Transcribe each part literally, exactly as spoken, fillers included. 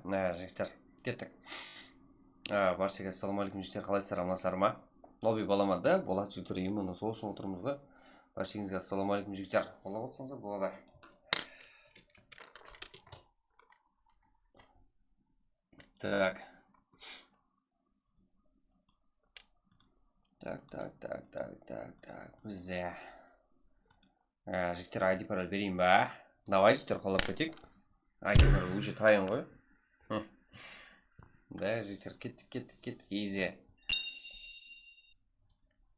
Mine, jigitler, kettik. Á, bárshege assalamu aleykum, jigitler, qalaysızlar, amansızlar ma? Lobby bola ma? Da, boladı, jigitler, именно sol ushın otırmız ǵoy. Bársheńizge assalamu aleykum, jigitler. Qollap otsańızlar boladı. Tak. Tak, tak, tak, tak, tak, tak. Bizde. Á, jigitler, I D parol bereyin ba? Davay, jigitler, qollap keteyik. I D parol уже tayın ǵoy. Hı. Da, jigitler, kettik, kettik, kettik. Easy.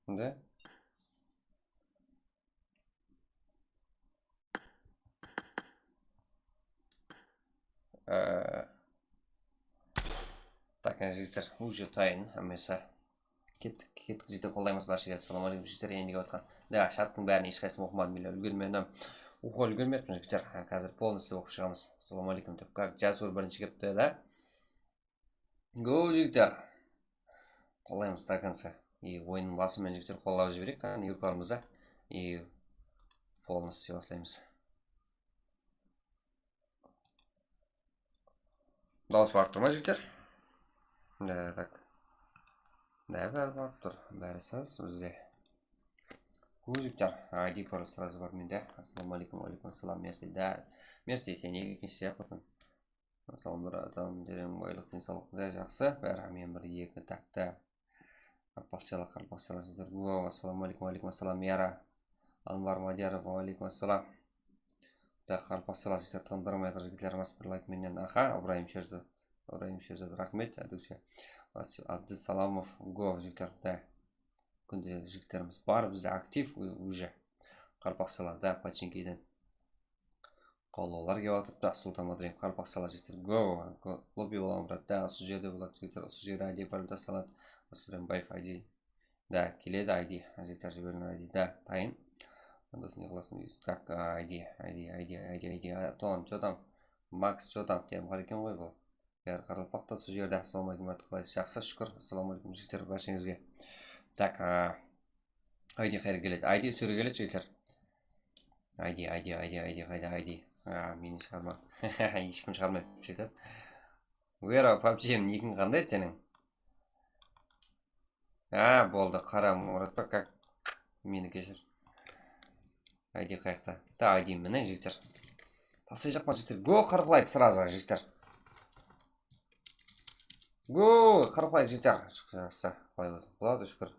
Da. Ee, Tak, mine, jigitler, уже tayın hámmesi. Kettik, kettik, jigitler, qollaymız bárshege. Assalamu aleykum, jigitler, endigi atqan. Da, chattıń bárin hesh qaysısın oqımadım, men úlgermedim. Oqıp úlgermeyappan, jigitler. Ha, házir полностью oqıp shıǵamız. Assalamu aleykum dep. Как, jasur birinshi kepti da. Go, jigitler. Qollaymız до конца. И oyınnıń bası menen, jigitler, qollap jibereyik qáne yurtlarımızdı. И полностью baslaymız. Dawıs barıp tur ma, jigitler? Da, tak. Da, bári barıp tur. Bári saz bizde. Go, jigitler. I D parol srazı bar mende. Assalamu aleykum, aleykum assalam, Mersi. Da, Mersi, sen ekinshi sıyaqlısıń. Assalawma aleykum, adam, tereń baylıqtıń sawlıqtıń jaqsı. Bári men bir eki takta. Qaraqpaqshalar, qaraqpaqshalar, sizler. Wow, assalawma aleykum, aleykum assalam, Miyara. Anvar Madiyarov, wa aleykum assalam. Da, qaraqpaqshalar, sizler, tındırmay atır, jigitlerimiz, bir layk menen. Aha, Ibrayım Sherzod. Ibrayım Sherzod, raxmet, Adusha. Abdussalamov, go, jigitler, da. Kúnde jigitlerimiz bar, bizde aktiv u-, уже. Qaraqpaqshalar, da, Pachinkiden. Qollawlar kep atırıptı, Sultan Madrim, qaraqpaqshalar, jigitler, go, go, lobby bola ma, brat, da, usı jerde boladı, jigitler, usı jerde I D parol da saladı, Súrenbaev I D, da, keledi I D, jigitler, jiberiń I D, da, tayın. Dosın yıqılasın, как, I D, I D, I D, I D, I D, Ton, что там, Макс, что там, тем bar eken ǵoy bul. Bári qaraqalpaqta, usı jerde. Assalawma aleykum, Murat, qalaysız? Jaqsı, shúkir. Assalawma aleykum, jigitler, bársheńizge. Tak, a, I D qayerge keledi? I D usı jerge keledi, jigitler. I D, I D, I D, I D qayda, I D? A, meni shıǵarma. Hesh kim shıǵarmaydı, jigitler. Vera, PUBG, nikiń qanday edi seniń? A, boldı, qara, Murat pa, как? Meni keshir. I D qayaqta? Da, I D mine, jigitler. Taslayjaqpan, jigitler. Go, qırq layk srazı, jigitler. Go, qırq layk, jigitler. Jaqsı, qulay bolsın. Boladı, shúkir.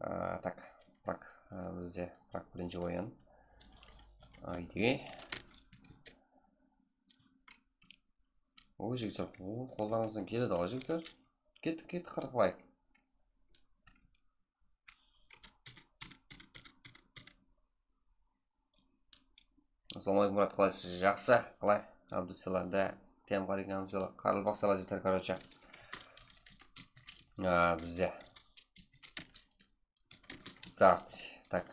A, tak, Prag, a, bizde Prag birinshi oyın. I D. Oy, jigitler, o, qollarıńızdan keledi ǵoy, jigitler. Kettik, kettik, qırq layk. Assalawma aleykum, Murat, qalaysız? Jaqsı, qalay? Abdusala, da, tem qarayın, Abdusala, qaraqalpaqshalar jeter, короче. A, bizde. Start. Tak.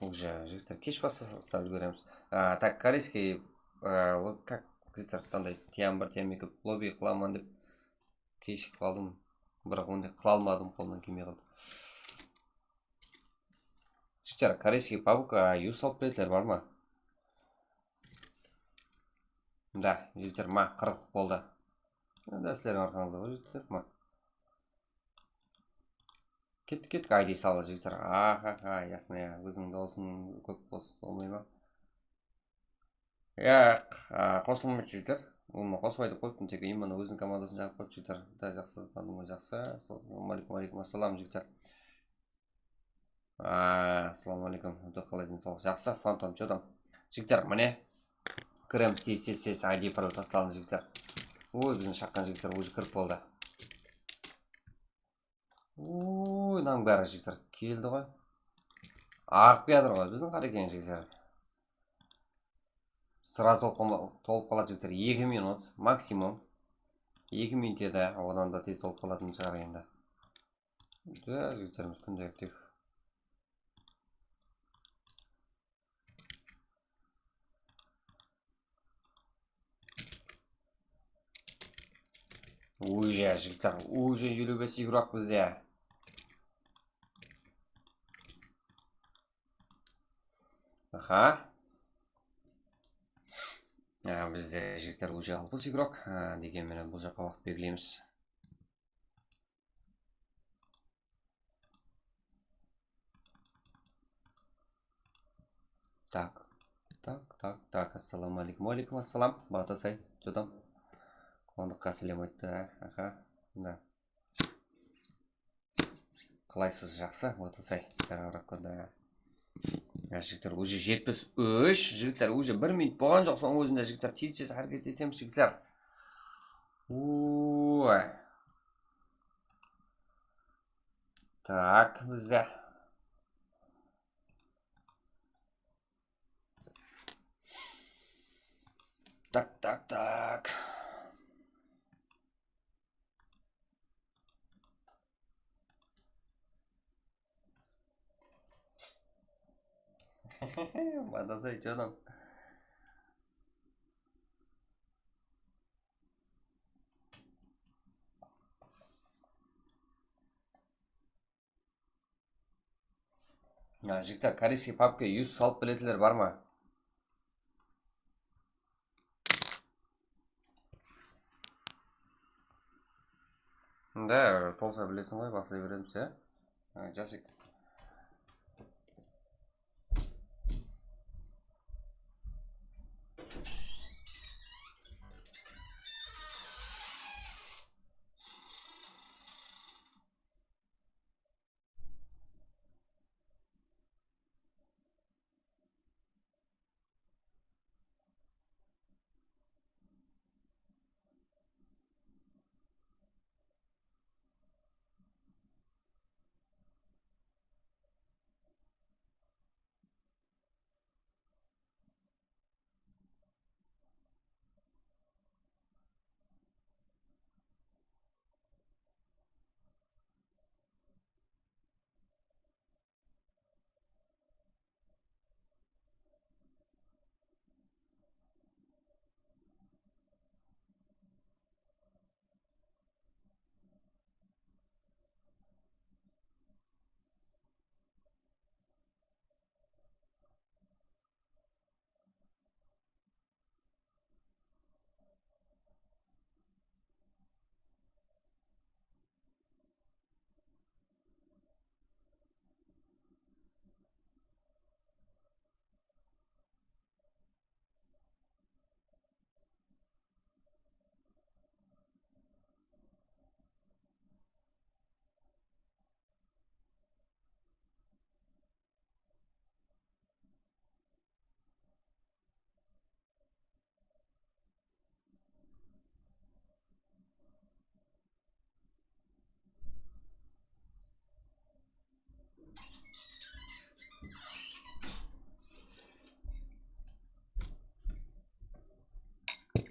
Уже, jigitler, kesh baslasa, úlgeremiz. A, tak, корейский, a, как, jigitler, qanday, tem bir, tem eki, lobby qılaman dep keshigip qaldım. Biraq onday qıla almadım, qolımnan kelmey qaldı. Jigitler, корейский pabg, a, yu salıp berediler, bar ma? Da, jigitler, ma, qırq boldı. Da, sizlerdiń arqańızda ǵoy, jigitler, ma. Kettik, kettik, I D salı, jigitler. Ahaha, ясно, ya. Ózińniń dawısıń kóp bos-, bolmay ma? Yaq, a, qosılmaydı, jigitler. Ulıwma qosıp aytıp qoyıptım, tek именно óziniń komandasın shaqırıp qoyıptı, jigitler. Da, jaqsı, tanıdım ǵoy, jaqsı. Assalawma aleykum, aleykum assalam, jigitler. A, assalawma aleykum. Abdul, qalay, densawlıq? Jaqsı, Fantom, что там? Jigitler, mine. Kiremiz, tez, tez, tez, I D parol tasladı, jigitler. Oy, biziń shaqqan jigitler уже kirip boldı. Oy, mınań bári jigitler keldi ǵoy. Aǵıp kiyatır ǵoy biziń Qarekeń jigitler. Сразу tolıp qalma-, tolıp qaladı, jigitler. Eki minut maksimum. Eki minut edi, odan da tez tolıp qalatın shıǵar endi. Júdá jigitlerimiz kúnde aktiv. Уже, jigitler, уже eliw bes игрок bizde. Aha. Á, bizde, jigitler, уже alpıs igrok. Á, degen menen bul jaqqa waqıt belgileymiz. Так. Так, так, так. Ассаламу алейкум. Уалейкум ассалам. Batasay, что там? Quwandıqqa sálem ayttı. Aha. Da. Qalaysız, jaqsı? Batasay. Tararaqqa da. Ya, jigitler, уже jetpis úsh. Jigitler, уже bir minut bolǵan joq. Sonıń ózinde, jigitler, tez-tez háreket etemiz, jigitler. Oy. Так, bizde. Так, так, так. Batasay, что там? Ya, jigitler, koreyskiy pabga yus salıp biletinler bar ma? Da, tolsa bilesiń ǵoy, baslay beremiz, ya. Ha, jasik.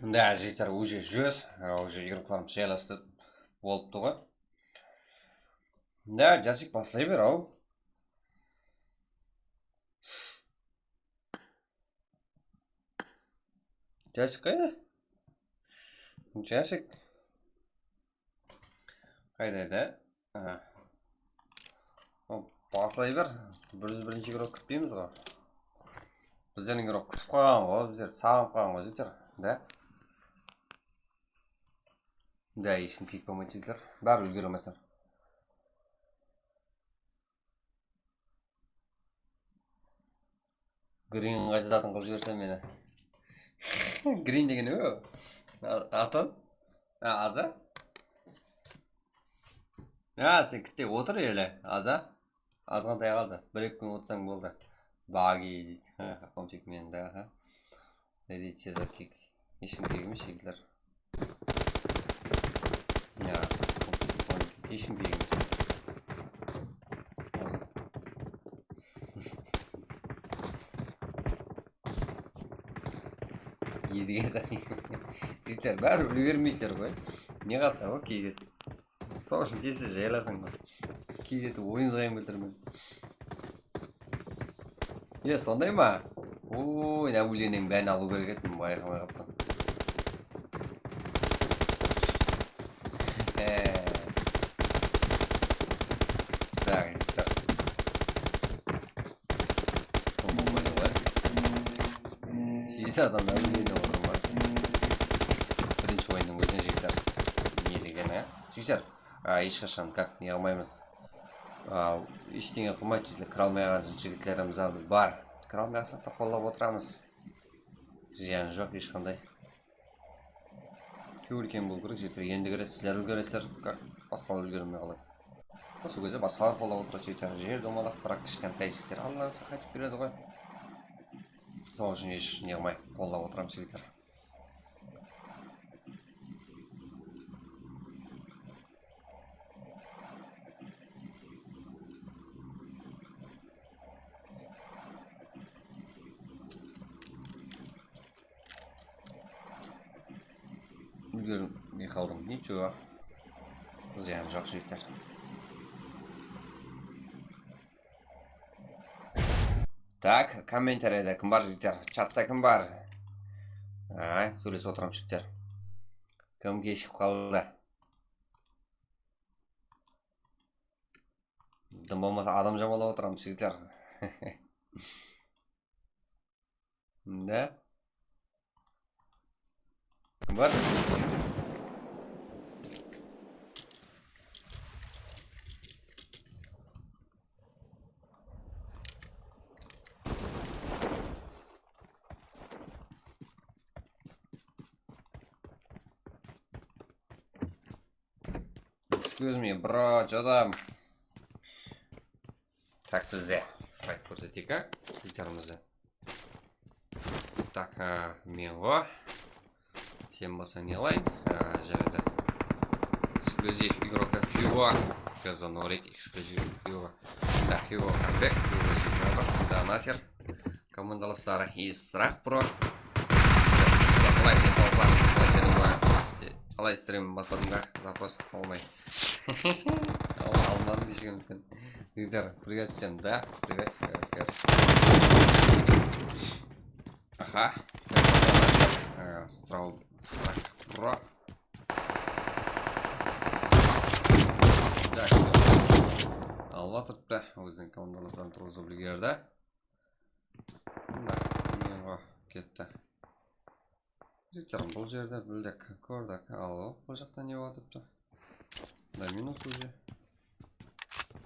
Mında, jigitler, уже júz, a, уже igroklarımız jaylastı bolıptı ǵoy. Mında, jasik, baslay ber, aw. Jasik qayda? Jasik. Qayda edi? Aha. Hop, baslay ber. Bir júz birinshi igrok kútpeymiz ǵoy. Bizlerdiń igrok kútip qalǵan ǵoy, bizlerdi saǵınıp qalǵan ǵoy, jigitler. Da. Da, hesh kim kiyik bolmaydı, jigitler. Bári úlgere almaysızlar. Greenǵa jatatuǵın qılıp jibersen meni. Green degen ne o? A-, atın? A, Aza? A, sen kitte otır ele, Aza. Azǵantay qaldı. Bir-eki kún otsań boldı. Bagi deydi. Ha, qapam jek meni de, aha. Ne deydi, Sezar kiyik? Hesh kim kiyik emes, jigitler. Ya, hesh kim kiyik emes. Jigitler, bári úlgermeysizler ǵoy. Ne qılsa ǵoy, kiyik etip. Sol ushın tez-tez jaylasań da. Kiyik etip oyın zıyan keltirmeń. E, sonday ma? Oy, náwileniń bárin alıw kerek edi, bayqamay qappan. E. Tak, jigitler. Bolmaydı ǵoy. Jeti adam náwileni otır ma? Jigitler, a, hesh qashan kak ne qılmaymız. A, eshteńe qılmaydı, jigitler, kire almay qalǵan jigitlerimiz bar. Kire almay qalsaq ta qollap otıramız. Zıyanı joq hesh qanday. Kewil keń bolıw kerek, jigitler, endi kiredi, sizler úlgeresizler, kak basqalar úlgermey qaladı. Usı gezde basqalar qollap otırıp, jigitler, jer domalaq, biraq kishkentay jigitler allanasa qaytıp beredi ǵoy. Sol ushın hesh ne qılmay qollap otıramız, jigitler. Úlgermey qaldım. Nicho. Zıyanı joq, jigitler. Tak, kommentariyada kim bar, jigitler? Chatta kim bar? Ay, sóylesip otıramız, jigitler. Kim keshigip qaldı? Dım bolmasa adam jamalap otıramız, jigitler. Ne? Kim bar? Excuse me, bro, jadam. Tak, bizde fight kórseteyik, a? Gitarımızdı. Tak, a, men ǵo. Sen bolsań ne alayın? A, jaraydı. Эксклюзив игрока Fivo. Kazanori эксклюзив Fivo. Da, Fivo comeback, Fivo jigirma bir, donater. Komandalasları и Strah Pro. Qalay, densawlıqlar, qalay keliń, qalay? Qalay, stream basladıń ba? Запрос qıla almay. Al-, almadım, keshirimiz. Jigitler, привет всем, да? Привет, привет. Aha. Strah Pro. Alıp atırıptı. Óziniń komandalasların turǵızıp úlgerdi. Mına, mına, ketti. Jigitler, bul jerde bildik, kórdik. Al, bul jaqta ne atırıptı? Da minus уже.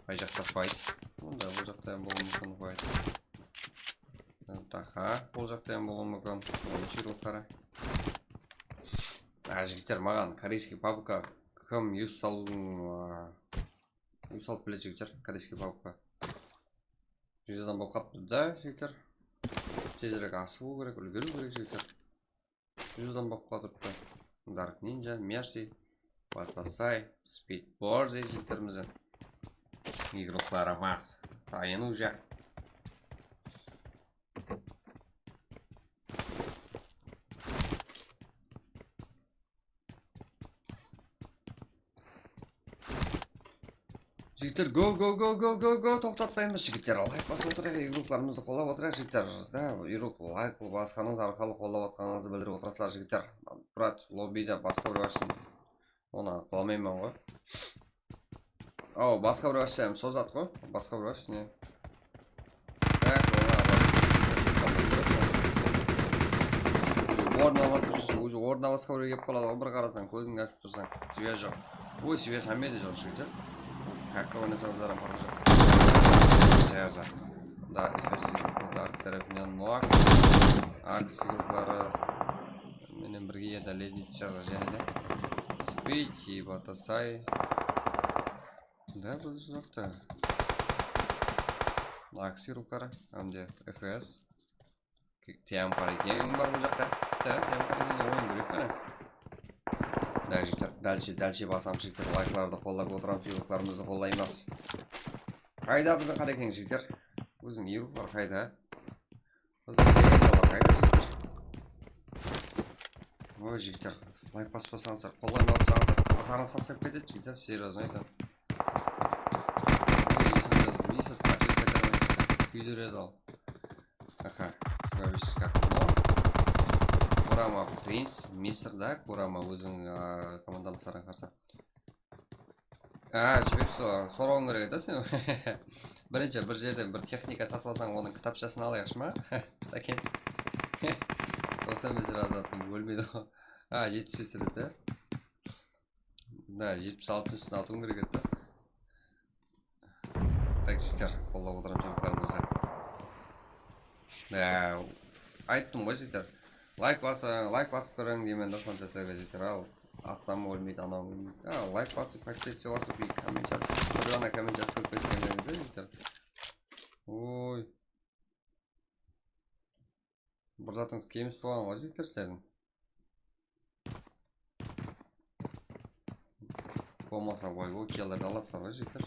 Ay jaqta fight. Onda bul jaqta hám bolıwı múmkin fight. Taha, bul jaqta hám bolıwı múmkin. Onıń shirutları. A, jigitler, maǵan koreyskiy pabka kim yus salıwdıń, a, yus salıp biledi, jigitler, koreyskiy pabka. Júz adam bolıp qalıptı da, jigitler. Tezirek asıǵıw kerek, úlgeriw kerek, jigitler. Júz adam bolıp qalıptı. Dark Ninja, Mercy, Batasay, Speed Borzi jigitlerimizdiń. Игрокları maz. Tayın уже. Jigitler, go, go, go, go, go, go, toqtatpaymız, jigitler. Layk basıp otırayıq, игрокlarımızdı qollap otırayıq, jigitler. Da, игрок, layk basqanıńız arqalı qollap atqanıńızdı bildirip otırasızlar, jigitler. Brat, lobbide basqa birew ashsın. Onı qıla almayman ǵoy. Aw, basqa birew ashsa hám sozat ǵoy. Basqa birew ashsın, ya. Tak, olar, orın almastırıp júrse, уже orın almasqa birew kelip qaladı ǵoy, bir qarasań, kózińdi ashıp tursań, svez joq. Oy, svez hámmede joq, jigitler. Qayaqta oynasańızlar hám parqı joq. Связа. Da, F S Dark tárepinen Noak. Aks grupları menen birge edi, Lednicaǵa jáne de. Speed, Batasay. Da, bul joqta. Aksi ruqları, hám de F S. T M Qarekeń bar bul jaqta. Da, T M Qarekeń oyın kerek qana. Da, jigitler, dálshe, dálshe basamız, jigitler, layklardı qollap otıramız, yurıqlarımızdı qollaymız. Qayda biziń Qarekeń, jigitler? Óziń yurıqlar qayda? Oy, jigitler, layk baspasańızlar, qollay alsańızlar, azarıńız tasıp ketedi, jigitler, серьёзно aytaman. Mister, Mister, kúydiredi al. Aha, kóresiz, как. Kurama Prince, Mister da, Kurama óziń, a, komandalaslarıń qarsa. A, Jibek, so-, sorawıń kerek edi sen. Birinshi bir jerden bir texnika satıp alsań, onıń kitapshasın alayıqshı ma? Sáken. Toqsan bes jıl azatım ólmeydi ǵoy. A, jetpis bes edi. Da, jetpis altınshısın atıwım kerek edi. Tak, jigitler, qollap otıramız jumıslarımızdı. Ya, ayttım ǵoy, jigitler. Layk basıń, layk basıp kiriń deymen de, sonshasılar, jigitler. Al, atsam ólmeydi, anaw ólmeydi. Ha, layk basıp, podpiska basıp, bir komment jazıp, bir ǵana komment jazıp kirip ketkenlerińizdi, jigitler. Oy. Bir zatıńız kemis bolǵan ǵoy, jigitler, sizlerdiń. Bolmasa, oy, oy, kiylerdi alasızlar ǵoy, jigitler.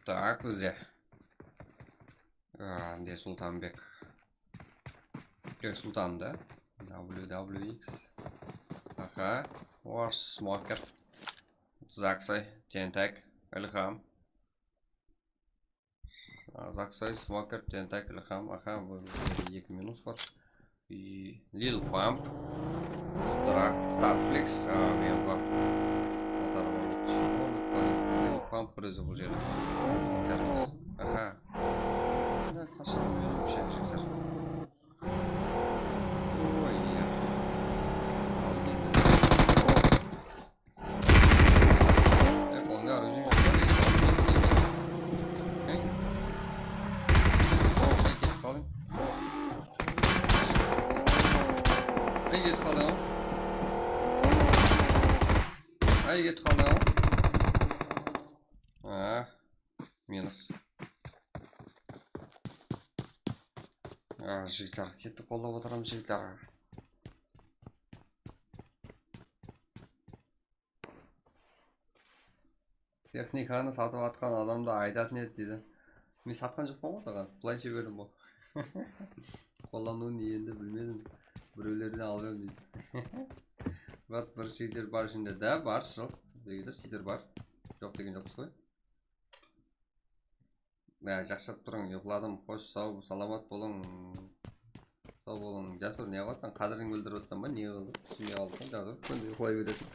Tak, bizde. Aa, nde Sultanbek. Yoq, Sultan da. W W X. Aha. Osh, Smoker. Zaksoy, Tentak, Ilham. A, Zaksoy, Smoker, Tentak, Ilham. Aha, bul jerde eki minus bar. I Lil Pump. Stra-, Starflix. A, men bar. Qatarı bar. Lil Pump bir ózi bul jerde. Aha. Mına qashan men ushayın jigitler. Oy, ya. Al endi. Ey, qolında orujie joq pa? Ey, al, ey, ey, ketip qalıń. Ey, ketip qalıń. Ey, ketip qalıń. Ah, minus. Ah, jigitler, ketti qollap otıramız, jigitler. Texnikanı satıp atqan adamdı aytatın edi deydi. Men satqan joqpan ǵoy saǵan, playcha berdim ǵoy. Qollanıwın endi bilmedim. Birewlerden alıp edim deydi. Brat, bir cheater bar ishinde. Da, bar, shıǵıp. Jigitler, cheater bar. Joq degen joqpız ǵoy. Ya, jaqsırıp turıń, uyıqladım. Xosh, saw, salamat bolıń. Saw bolıń. Jasur, ne qılıp atsań? Qádirin bildirip atsań ba? Ne qıldı? Túsinbey qaldıń, Jasur. Kúnde uyıqlay bereseń.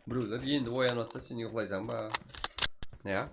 Birewler endi oyanıp atsa, sen uyıqlaysań ba? Ya.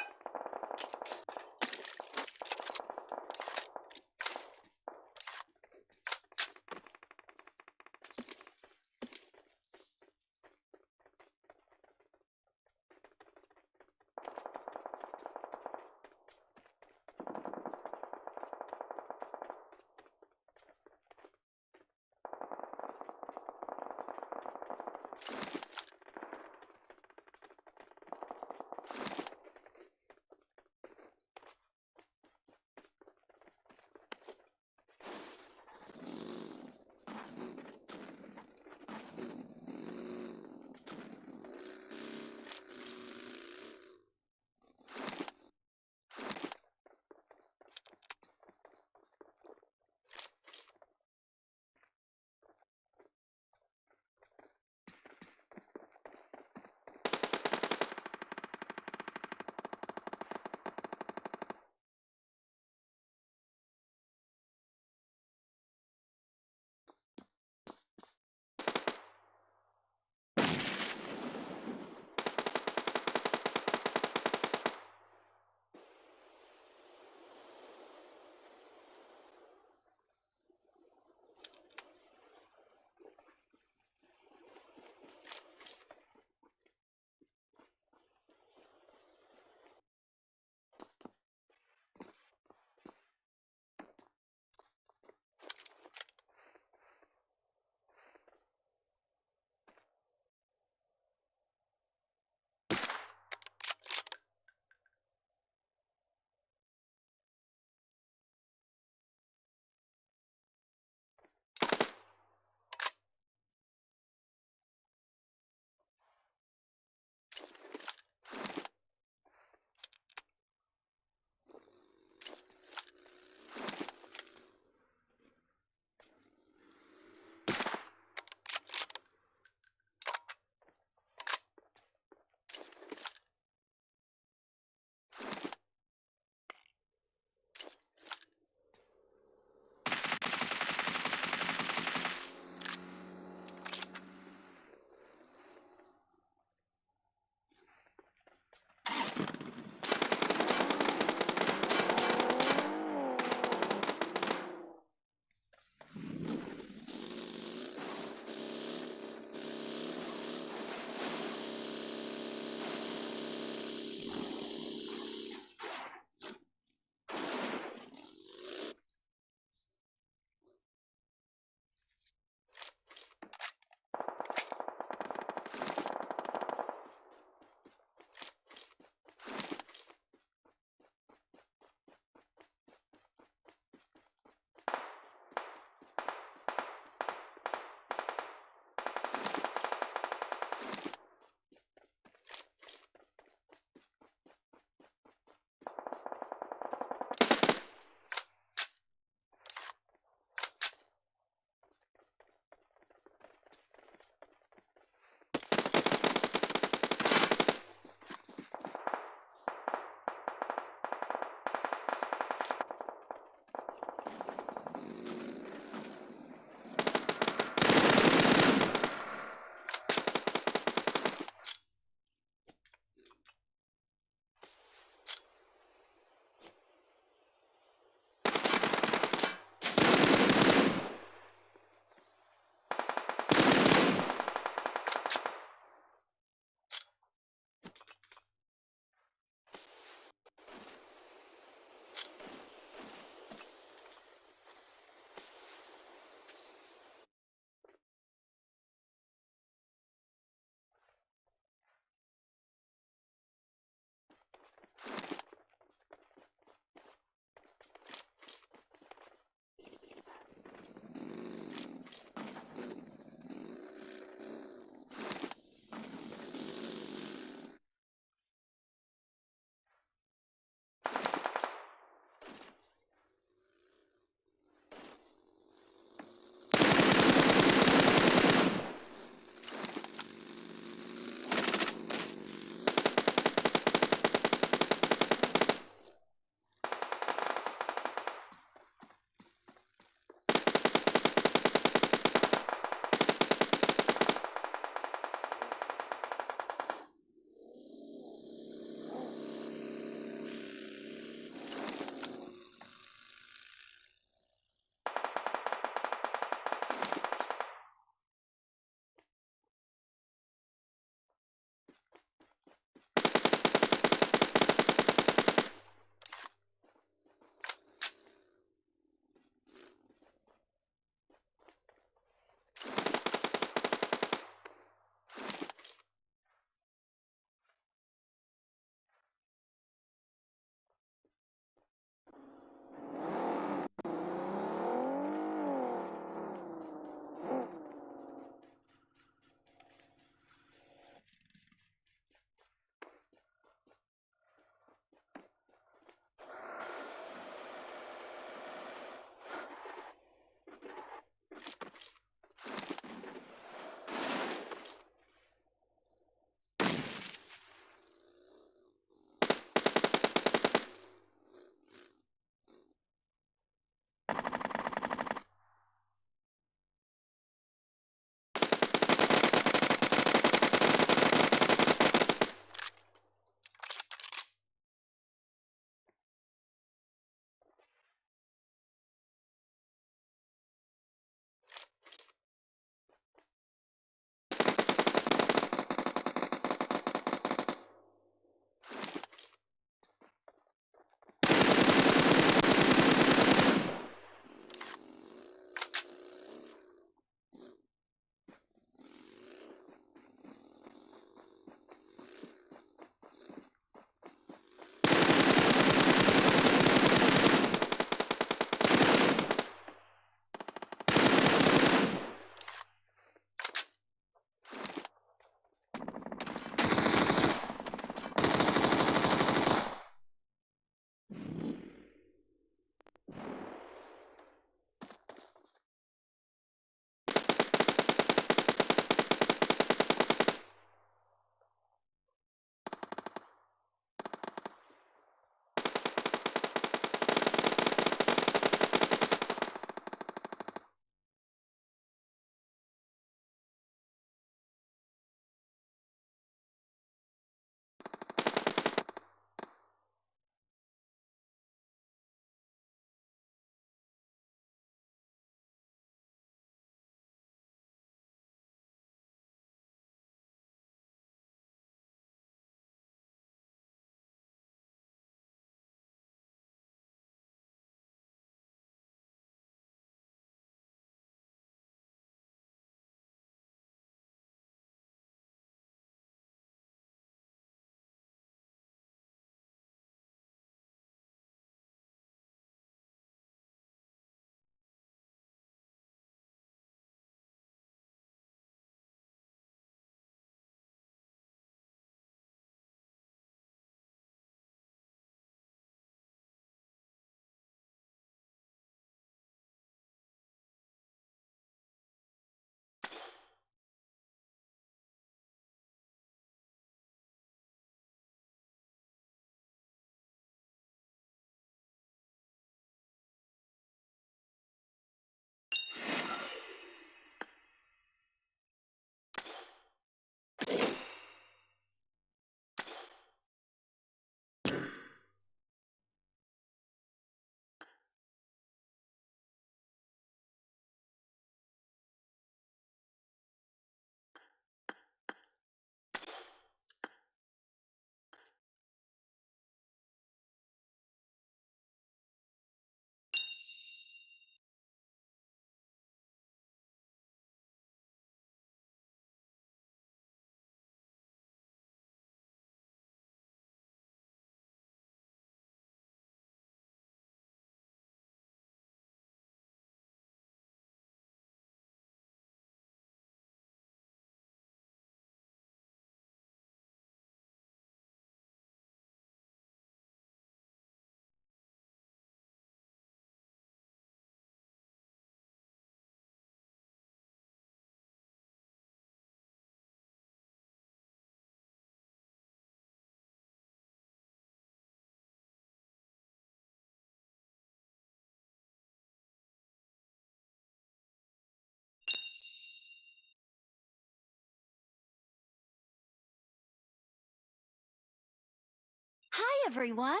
Hi, everyone.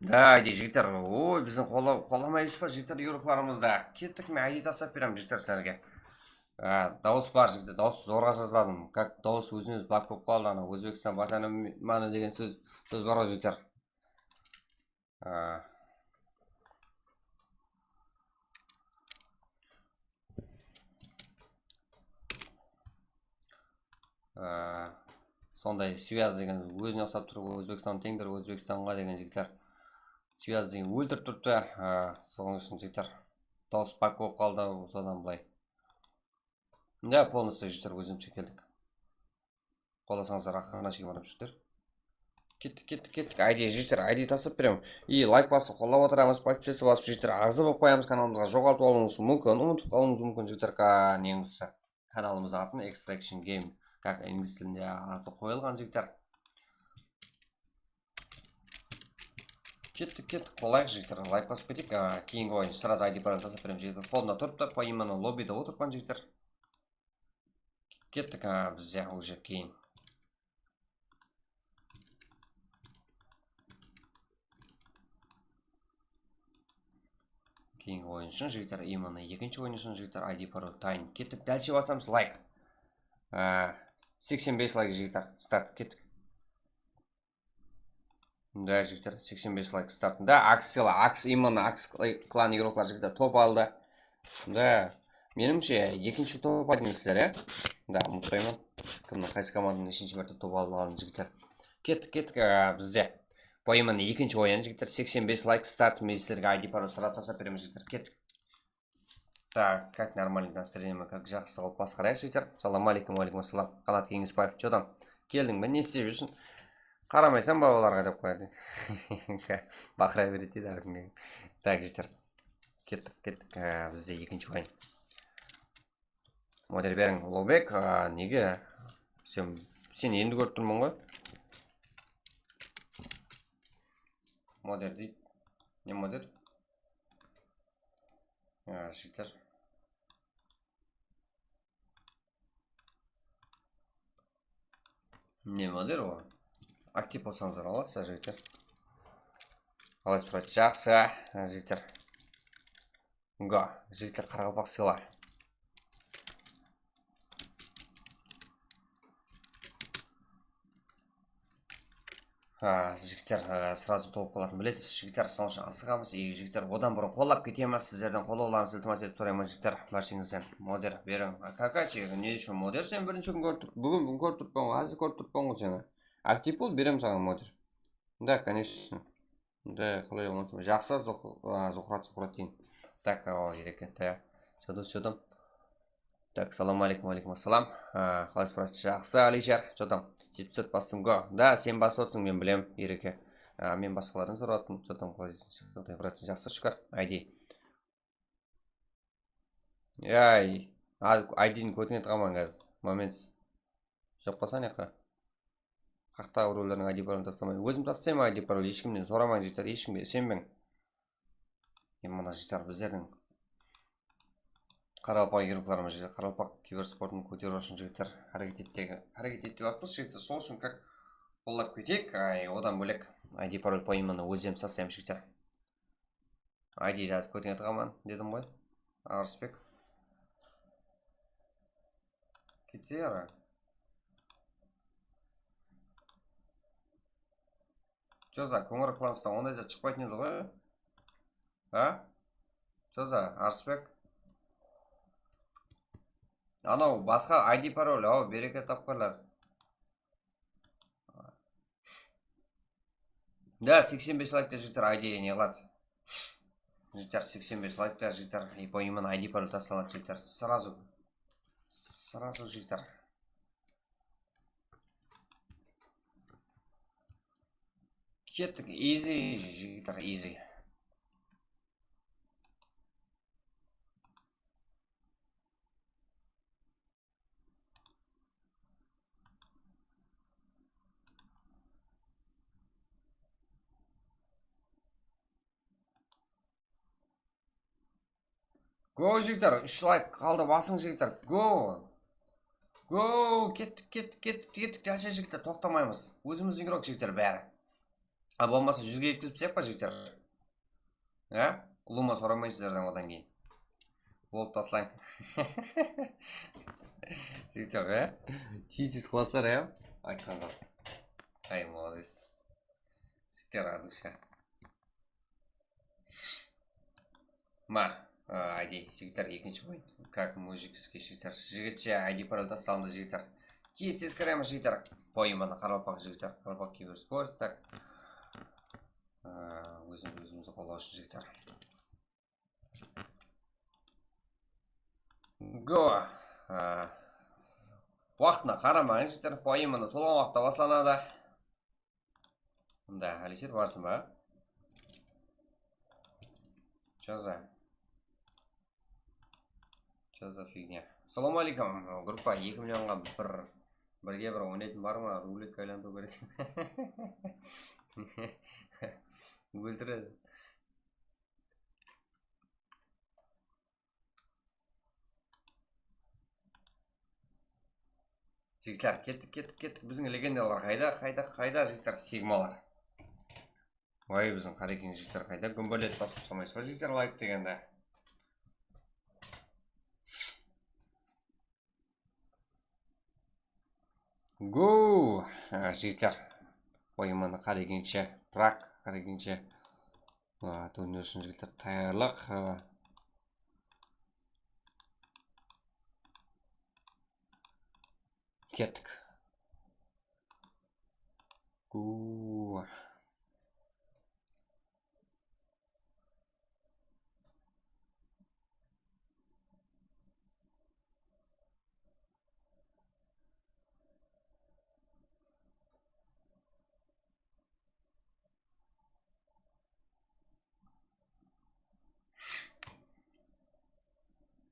Haydi, jigitler. Oy, biziń qola-, qolamaymız ba, jigitler, igroklarımızdı? Kettik, men I D taslap berem, jigitler, sizlerge. Á, dawıs bar, jigitler, dawıs zorǵa sazladım. Как dawıs ózine-ózi bak bolıp qaldı, ana, Ózbekstan Vatanım mana degen sóz, sóz bar ǵoy, jigitler. Á, Á, sonday связь degen ózine uqsap turıp, Ózbekstan teńdir, Ózbekstanǵa degen jigitler. Связь degen óltirip turıptı. Á, soǵan ushın jigitler. Dawıs bak bolıp qaldı, sodan bılay. Ya, полностью jigitler, ózimizge keldik. Qolasańızlar, aqırına shekem barıp jigitler. Kettik, kettik, kettik. Ayde jigitler, ayde taslap berem. I layk basıp, qollap otıramız, podpiska basıp jigitler, aǵza bolıp qoyamız kanalımızǵa, joǵaltıp alıwıńız múmkin, umıtıp qalıwıńız múmkin jigitler, ka-, neńizdi. Kanalımız atın Extraction Game, как ingliz tilinde atı qoyılǵan jigitler. Kettik, kettik, qolayıq jigitler, layk basıp keteyik. A, keyingi oyın сразу I D parol taslap berem jigitler. Qolımda turıptı, поименно лоббиде otırıppan jigitler. Kettik, a, bizde уже keyin. Keyingi oyın ushın jigitler, именно ekinshi oyın ushın jigitler, I D parol tayın. Kettik, dálshe basamız, layk. A, seksen bes layk jigitler, start, kettik. Da, jigitler, seksen bes layk startında. Aks sıyla, Aks, именно Aks klan igroklar jigitler top aldı. Da, menimshe, ekinshi top aldı emesler, ya? Da, umıtpayman. Kimniń, qaysı komandanıń neshinshi márte top aldı, aldı jigitler. Kettik, kettik, a, bizde. Bu именно ekinshi oyın, jigitler, seksen bes layk start, men sizlerge I D parol sırada taslap beremiz, jigitler. Kettik. Так, как нормально настроение, как jaqsı qılıp basqarayıq, jigitler. Salam aleykum, aleykum assalam. Qanat Keńesbaev, что там? Keldiń be, ne islep júrsiń? Qaramaysań ba olarǵa dep qoyadı. Baqıra beredi deydi hár kimge. Так, jigitler. Kettik, kettik. Á, bizde ekinshi oyın. Moder beriń, Uluwbek. Á, nege? Sen, seni endi kórip turman ǵoy. Moder deydi. Ne moder? Ya, jigitler. Ne moder ol? Aktiv bolsańızlar alasızlar, jigitler. Qalaysız, brat? Jaqsı, ha, jigitler. Go, jigitler, qaraqalpaq sıyla. Ha, jigitler, e, сразу tolıp qalatın bilesiz, jigitler, sonıń ushın asıǵamız. E, jigitler, odan burın qollap ketemiz. Sizlerden qollawlarıńızdı iltimas etip sorayman, jigitler, bársheńizden. Moder beriń. A, Kakachi, ne ushın moder? Sen birinshi kún kórip tur-, búgin, búgin kórip turıppan ǵoy, házir kórip turıppan ǵoy seni. Aktiv bol, berem saǵan moder. Да, конечно. Да, qalay bolmasın. Jaqsı, Zuh-, a, Zuhrat, Zuhrat deyin. Так, o, erek eken, да. Что там, что там? Так, salam aleykum, aleykum assalam. A, qalaysız, brat? Jaqsı, Alishar, что там? Jetpis tórt bastım, go. Да, sen basıp atırsıń, men bilem, ereke. A, men basqalardan sorap attım, что там, qalay, jaǵday, brat? Jaqsı, shúkir, I D. Yay, a, I D-ni kótine tıǵaman házir. Moment. Joq pa, saniyaqqa. Qaqta urıwlardıń I D parolın taslamay. Ózim taslayman I D parol, hesh kimnen soramań, jigitler, hesh kimge isenbeń. E, mına, jigitler, bizlerdiń qaraqalpaq igroklarımız, jigitler, qaraqalpaq kibersportın kóteriw ushın, jigitler, háreket ettegi, háreket ettip atırmız, jigitler, sol ushın как qollap keteyik. Ay, odan bólek I D parol поименно ózlerimiz taslaymız, jigitler. I D-di házir kótine tıǵaman dedim ǵoy. Arısbek. Ketse yara. Joza, Końırak klanstan onday zat shıqpaytın edi ǵoy. Ha? Joza, Arısbek. Anaw basqa I D parol, aw, bereke tapqırlar. Da, seksen bes laykta, jigitler, I D ne qıladı? Jigitler, seksen bes laykta, jigitler, и поименно I D parol taslanadı, jigitler. Сразу. Сразу, jigitler. Kettik, easy, jigitler, easy. Go, jigitler, úsh layk qaldı, basıń, jigitler. Go. Go, kettik, kettik, kettik, kettik, dálshe, jigitler, toqtamaymız. Ózimizdiń igrok, jigitler, bári. A, bolmasa júzge jetkizip taslayıq pa, jigitler? A? Ulıwma soramaysızlar odan keyin. Boldı, taslań. Jigitler, a? Tiysiz qılasızlar, a? Aytqan zat. Ay, молодец. Jigitler, adúshka. Ma, a, I D, jigitler, ekinshi oyın. Как мужик, jigitler. Jigitshe I D parol tasladı, jigitler. Tez-tez kiremiz, jigitler. Poemanı qaraqalpaq, jigitler. Qaraqalpaq kiybersport, tak. A, ózimiz ózimizdi qollaw ushın, jigitler. Go. A, waqtına qaramań, jigitler. Poemanı tolǵan waqıtta baslanadı. Mında, Alisher, barsın ba? Чё за? Чё за фигня? Assalawma aleykum, gruppa, eki millionǵa bir, birge bir oynaytın bar ma? Ruletka aylantıw kerek. Óltiredi. Jigitler, kettik, kettik, kettik. Biziń legendalar qayda, qayda, qayda, jigitler, sigmalar? Vay, biziń Qarekeń jigitler qayda? Gúmbeletip basıp tasamaysız ba, jigitler, layk degende? Go! A, jigitler. Oyımını Qarekeńshe, Prag Qarekeńshe. A, turnir ushın, jigitler, tayarlıq. A, kettik. Go!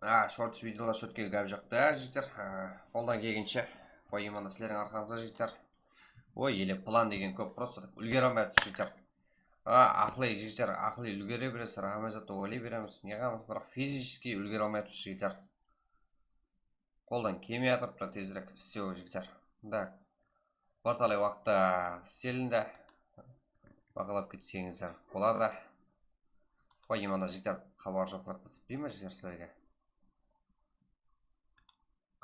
A, shorts videolar shortke gáp joq da, jigitler. A, qoldan kelgenshe qoyayman da sizlerdiń arqańızda, jigitler. Oy, ele plan degen kóp, просто úlgere almay atırmız, jigitler. A, aqılıy, jigitler, aqılıy úlgere beresiz, hamma zattı oylay beremiz. Ne qılamız, biraq физически úlgere almay atırmız, jigitler. Qoldan kelmey atırıptı tezirek istew, jigitler. Da, bir talay waqıtta istelinedi. Baqlap ketseńizler boladı. Qoy, imanda, jigitler, xabar joqlar tasıp deymen, jigitler, sizlerge.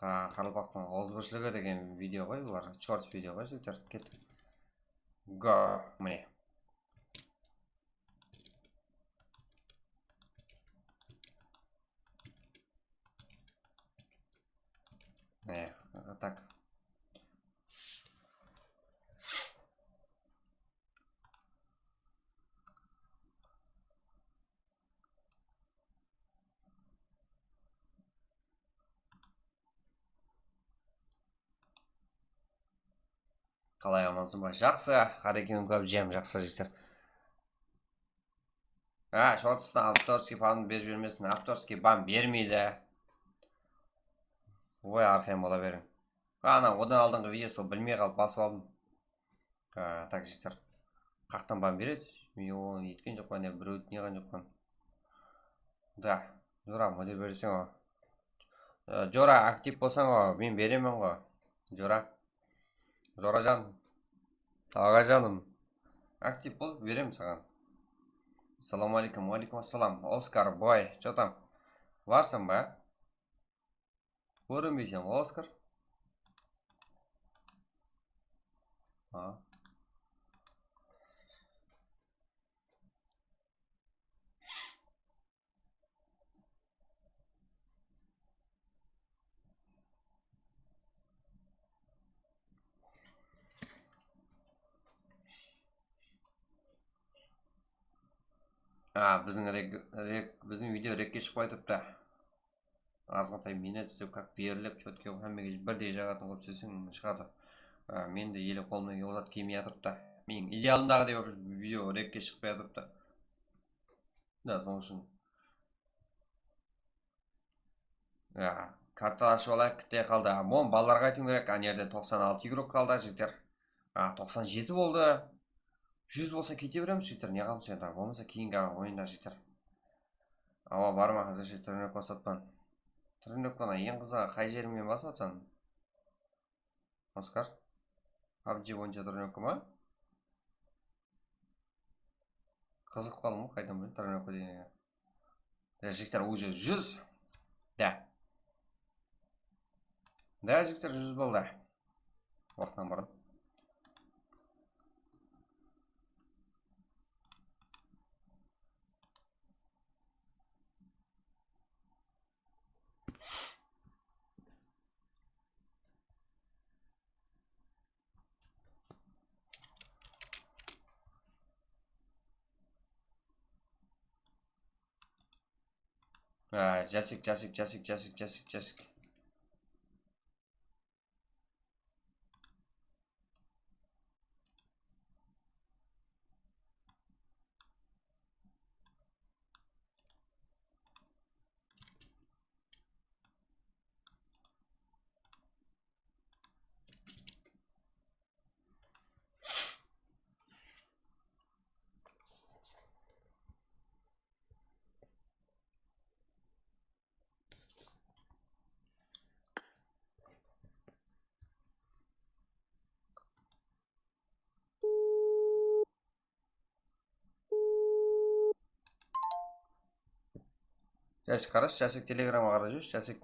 Qa-, Qaraqalpaqtıń awızbirshiligi degen video ǵoy bular, shorts video ǵoy, jigitler. Kettik. Go, mine. Mine, так. Qalay, amansın ba? Jaqsı, Qarekeń, úmkabjem, jaqsı, jigitler. Ha, shortstan avtorskiy ban berip jibermesin, avtorskiy ban bermeydi. Oy, arqayın bola beriń. Ana, odan aldınǵı video sol bilmey qalıp basıp aldım. A, tak, jigitler. Qaqtan ban beredi? Men onı etken joqpan, ya birewdi ne qılǵan joqpan. Da, Jora, model berseń ǵo. E, Jora, aktiv bolsań ǵo, men beremen ǵo. Jora. Jorajan. Aǵajanım. Aktiv bol, berem saǵan. Assalawma aleykum. Wa aleykum assalam. Oskar, boy, chё tam? Barsań ba? Kórinbeyseń ǵoy, Oskar. A. A, biziń rek, rek, biziń video rekke shıqpay turıptı. Azǵantay miynet islep, как berilip, chotki hámmege birdey jaǵatın qılıp isleseń, shıǵadı. A, men de ele qolımnan kelgen zat kelmey atırıptı. Meniń idealımdaǵıday bolıp, video rekke shıqpay atırıptı. Da, sonıń ushın. Ya, karta ashıp alayıq, kitte qaldı. Mom, balalarǵa aytıwım kerek, ana jerde toqsan altı igrok qaldı, jigitler. A, toqsan jeti boldı. Júz bolsa kete beremiz, jigitler, ne qılamız endi? Bolmasa keyingi oyında, jigitler. Awa, bar ma házirshe trenirovka basıp atpan. Trenirovkanı eń qızıǵı qay jerińnen basıp atsań? Oskar? PUBG boyınsha trenirovka ma? Qızıǵıp qaldım ǵoy, qaydan bileyim, тренировка degen. Da, jigitler, уже júz. Da. Da, jigitler, júz boldı. Waqtınan burın. Á, jasik, jasik, jasik, jasik, jasik, jasik. Jasik, qarasın, Jasik, telegramǵa qarap júrsiz, Jasik.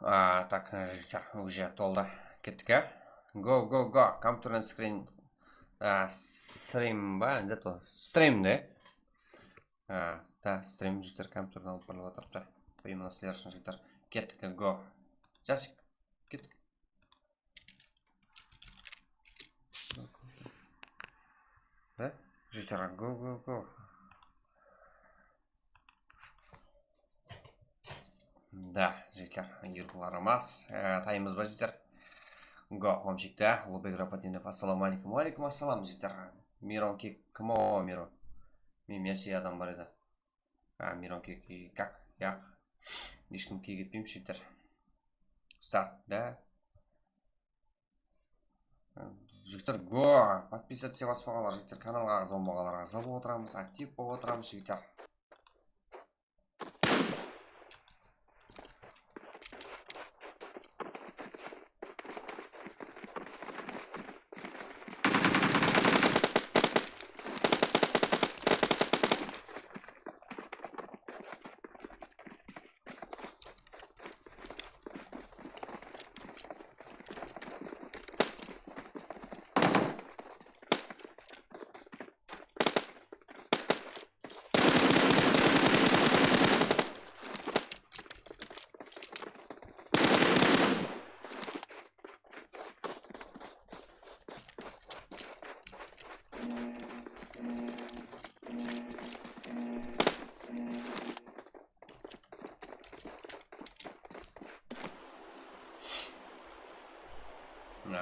A, tak, jigitler, уже toldı. Kettik, a? Go, go, go. Come to the screen. A, stream ba? Nede ol? Stream de. A, da, stream, jigitler, kompyuterden alıp barılıp atırıptı. Qoyayın mına sizler ushın, jigitler. Kettik, go. Jasik. Kettik. Da, jigitler, go, go, go. Da, jigitler, yurıqlarımız. E, taymız ba, jigitler? Go, homshikta, Ulubek Rapatdinov, assalawma aleykum. Wa aleykum assalam, jigitler. Miron kek, kim o, Miron? Men Mersiya adam bar edi. A, Miron kek, kak, yaq. Hesh kim kek etpeymiz, jigitler. Start, da. Jigitler, go! Podpisаться baspaǵanlar, jigitler, kanalǵa aǵza bolmaǵanlar aǵza bolıp otıramız, aktiv bolıp otıramız, jigitler.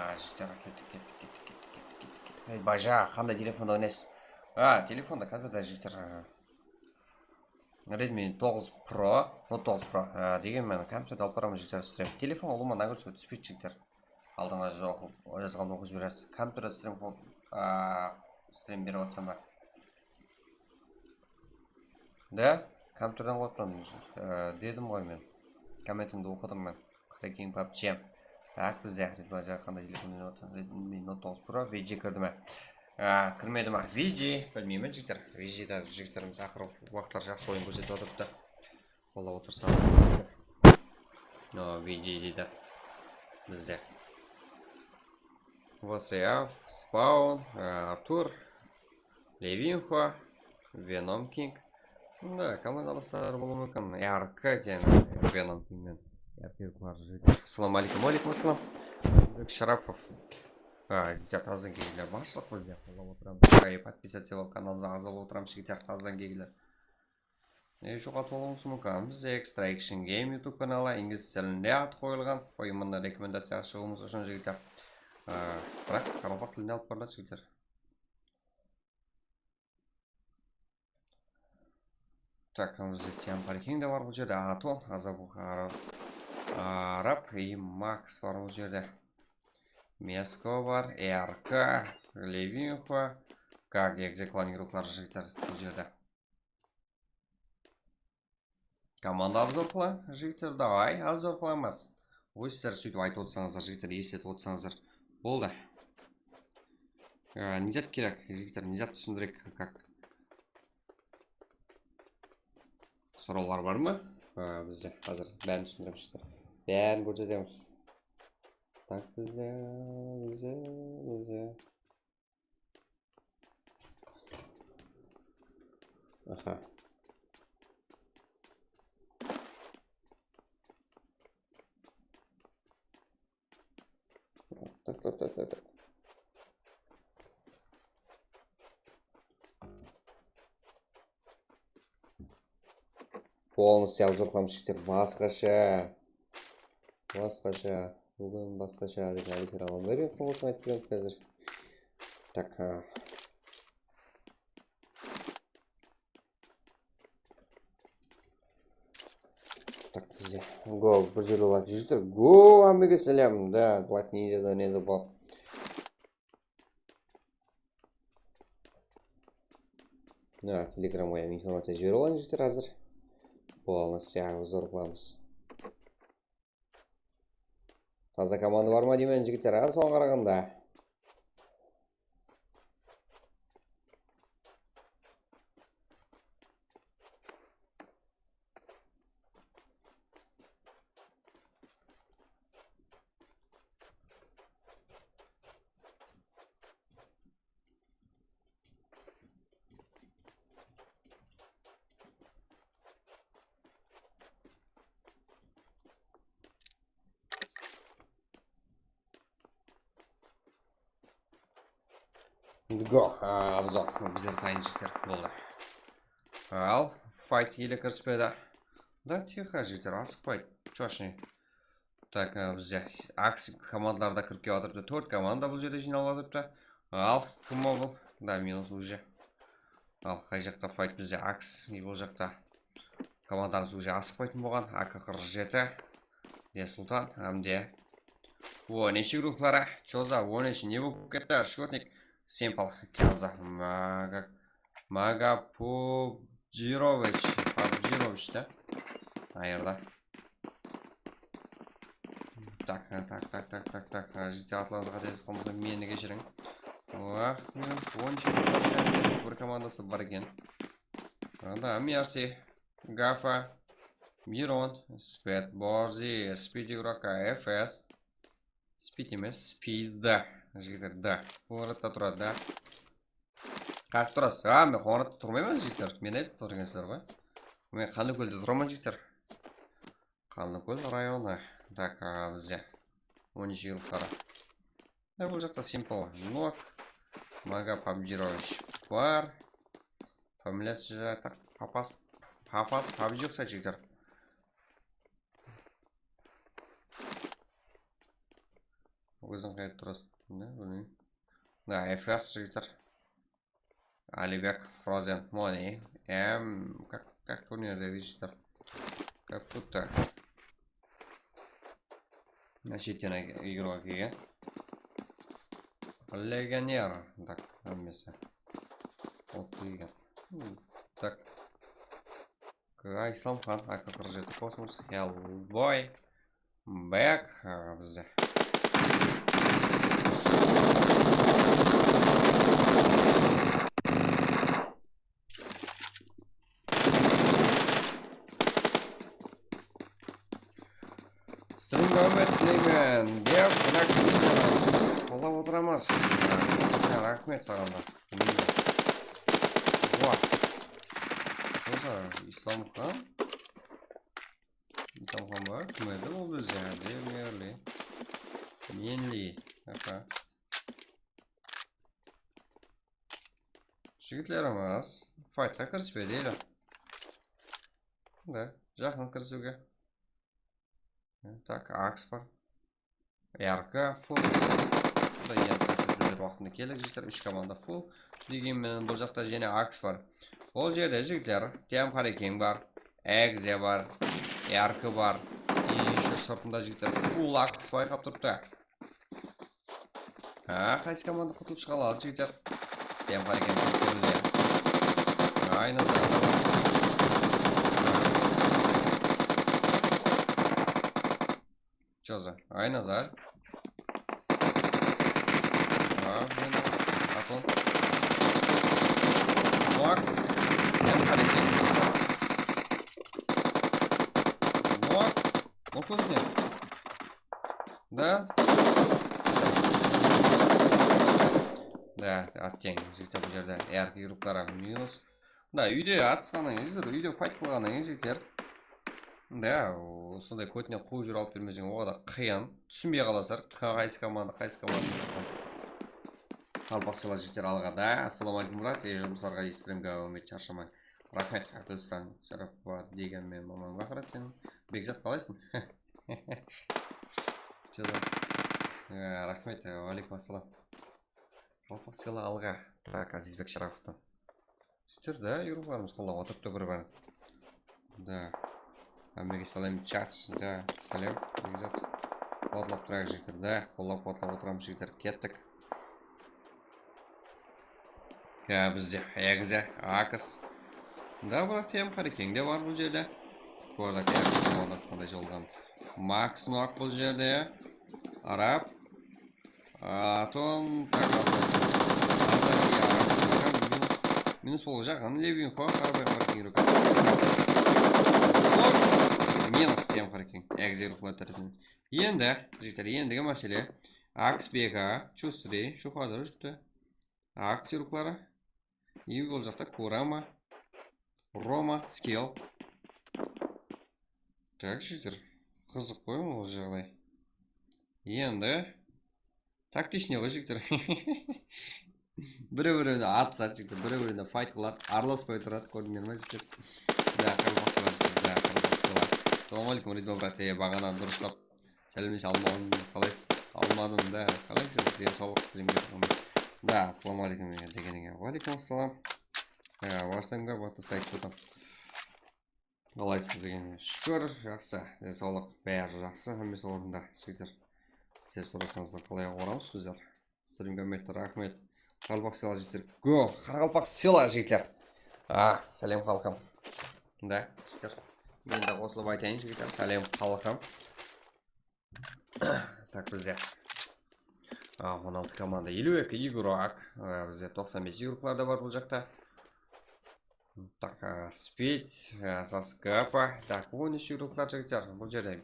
Jigitler, kettik, kettik, kettik, kettik, kettik, kettik, kettik. Ey, baja, qanday telefonda oynaysız? A, telefonda házir de, jigitler. Redmi toǵız Pro, Note toǵız Pro. A, degen men kompyuterdi alıp baraman, jigitler, stream. Telefon ulıwma nagruzka túspeydi, jigitler. Aldınǵa oqıp, jazǵandı oqıp jiberersiz. Kompyuterda stream, a, stream berip atsam ba? Da, kompyuterden qoyıp turman, e, dedim ǵoy men. Kommentińdi oqıdım men. Cracking pubg. Tak, bizde Redmi qanday telefon oynap atsań? Redmi Note toǵız Pro, V G kirdi me? E, kirmedi me? V G, bilmeymen, jigitler. V G de jigitlerimiz aqırǵı waqıtlar jaqsı oyın kórsetip atırıptı. Qollap otırsań. O, V G deydi bizde. Vaseav, Spawn, e, Artur, Levinxo, Venom King. Bunda komanda basları bolıwı múmkin. R K eken, Venom King men. R K yuqarı jigit. Assalawma aleykum. Wa aleykum assalam. Sharapov. A, jigitler, tazdan kelgenler. Barshılıq bizde. Qollap otıramız. Podpisаться bolıp, kanalımızǵa aǵza bolıp otıramız, jigitler, tazdan kelgenler. E, joqatıp alıwımız múmkin. Bizde Extra Action Game YouTube kanalı, inglis tilinde atı qoyılǵan. Oyınnan rekomendaciya shıǵıwımız ushın, jigitler. E, biraq qaraqalpaq tilinde alıp barıladı, jigitler. Tak, bizde Tian Parking de bar bul jerde, Aton, Azabu Arab, Arab, i Max bar bul jerde. Mesko bar, R K, Levinxo, Gag, Exeklon igrokları, jigitler, bul jerde. Komanda obzor qılań, jigitler, davay, obzor qılamız. Oy, sizler sóytip aytıp otırsańızlar, jigitler, esletip otırsańızlar. Boldı. E, ne zat kerek, jigitler, ne zat túsindireyik, kak? Sorawlar bar ma? E, bizde házir bárin túsindiremiz, jigitler. Bárin kórsetemiz. Tak, bizde, bizde, bizde. Aha. Tak, tak, tak, tak, tak. Полностью obzor qılamız, jigitler, basqasha. Basqasha. Búgin basqasha dep aytır alam. Bergen qurılısın aytıp beremiz házir. Tak, ha. Tak, bizde. Go, bir júz elli lak, jigitler. Go, hámmege sálem. Da, Black Ninja da ne de bot. Ha, Telegramǵa hám informaciya jiberip alayın, jigitler, házir. Boldı, siyaqlı zor qılamız. Taza komanda bar ma deymen, jigitler, hár soǵan qaraǵanda. Go, a, obzor, bizler tayın jigitler, boldı. Al, fight ele kirispedi. Da, tixo, jigitler, asıqpaydı. Чё ж не? Tak, e, bizde aks komandalar da kirip kelip atırıptı. Tórt komanda bul jerde jıynalıp atırıptı. Al, kim o bul? Da, minus uje. Al, qay jaqta fight bizde aks, e, bul jaqta komandamız uje asıqpaytın bolǵan. A K qırq jeti. De Sultan, hám de. O, neshe grupları? Choza, o neshe ne bolıp ketti? Shkotnik, Simple, Kyaza, Maga, Maga Pubjirovich, Pubjirovich da. Qayerda? Tak, tak, tak, tak, tak, tak. Jigitler, atlarıńızǵa qáte etip qalmasam, meni keshiriń. Wah, on úsh grupları bir komandası bar eken. Anda Mercy, Gafa, Miron, Spet, Borzi, Spidi Uraka, F S. Spid emes, Spid. Jigitler, da. Qońıratta turadı, da. Qayaqta turasız? A, men Qońıratta turmayman, jigitler. Meni aytıp tur ekensizler ǵoy. Men Qanlıkólde turaman, jigitler. Qanlıkól rayonı. Tak, a, bizde on úsh grupları. E, bul jaqta Simple, Nok, Maga Pabjirovich bar. Familiyası jaqta Papas, Papas Pabji uqsaydı, jigitler. Óziń qayda turasıń? Ne, bilmeymen. Da, F S jigitler. Alibek, Frozen, Money. Em, как, как turnirde, jigitler? Как будто. Nashetten igruǵa kelgen. Legioner. Так, hámmesi. Ol kelgen. Hmm, так. Islamxan, A K qırq jeti Kosmos, Hellboy, Back, a, bizde. Sizge húrmet tileymen dep, qollap otıramız. Raxmet saǵan da. Wah. Sosa Islamxan. Islamxan bar. Kim edi ol bizde? Demerli. Menli. Aha. Jigitlerimiz faytqa kirispe deydi. Da, jaqın kirisiwge. Tak, Aks bar. R K full. Bul da endi kórsetip waqtında keldik, jigitler, úsh komanda full. Degen menen bul jaqta jáne Aks bar. Ol jerde, jigitler, T M Harekeń bar, Egze bar, R K bar. И ещё sırtında, jigitler, full Aks bayqap turıptı. Ha, qaysı komanda qutılıp shıǵa aladı, jigitler? T M Harekeń qutılıp berdi. Aynazar. Чё за? Aynazar. Ha, men Aton. Nok. T M Harekeń. Nok. Nok o'zine. Da. Da, atteń, jigitler, bul jerde R K yurıpları minus. Da, úyde atısqannan keyin, jigitler, úyde fayt qılǵannan keyin, jigitler. Da, usınday kótinen quwıp júrip alıp bermeseń, oǵada qıyın. Túsinbey qalasızlar, qaysı komanda, qaysı komanda. Qalpaqsılar jigitler alǵada. Assalamu aleykum, brat. Ej, jumıslarǵa, strimge úmit, sharshamań. Raxmet, Abdussan, Sharapova degen men mamań Baxrat, sen Bekzat qalaysıń? Jolda. Á, raxmet, á, wa aleykum assalam. Qalpaq sıyla alǵa. Tak, Azizbek Sharapovtan. Júr da, yurıqlarımız qollap otırıptı bir-birin. Da. Hámmege salem, chat, da, salem, Bekzat. Quwatlap turayıq, jigitler, da, qollap-quwatlap otıramız, jigitler, kettik. Ya, bizde Egze, Akis. Da, biraq T M Harekeń de bar bul jerde. Kórdik, ya, komandası qanday jolǵan. Max Noak bul jerde. Arab. Atom, tak, Atom. Minus, minus bolǵan jaqın, Levinko, qarabay Harekeń ruka. Minus T M Harekeń. Egze ruqlar tárepinen. Endi, jigitler, endigi másele. Aks B K, Chustri, Shuhadur júripti. Aks yurıqları. И bul jaqta Kurama, Roma, Skill. Tak, jigitler. Qızıq ǵoy ol jaǵday. Endi taktichnıy ǵoy, jigitler. Birew-birewine atısadı, jigitler. Birew-birewine fayt qıladı. Aralaspay turadı, kórdińler me, jigitler? Da, qaraqalpaqsılar, jigitler, da, qaraqalpaqsılar. Assalawma aleykum, Ridva brat, e, baǵana durıslap sálemlese almadım, qalaysız? Almadım da, qalaysız? Densawlıq, strimge turǵan. Da, assalawma aleykum degenińe. Wa aleykum assalam. E, Varsamga, what the site, что там? Qalaysız degenińe. Shúkir, jaqsı. Densawlıq, bári jaqsı, hámmesi ornında, jigitler. Sizler sorasańızlar, qalay oramız bizler? Strimge úmit, raxmet. Qaraqalpaq sıyla jigitler. Go! Qaraqalpaq sıyla jigitler. A, sálem xalqım. Da, jigitler. Men de qosılıp aytayın, jigitler. Sálem xalqım. Tak, bizde. A, on altı komanda, eliw eki igrak. A, bizde toqsan bes igraklar da bar bul jaqta. Tak, e, Speed, e, Zaskapa. Tak, on úsh yurıqlar, jigitler. Bul jerde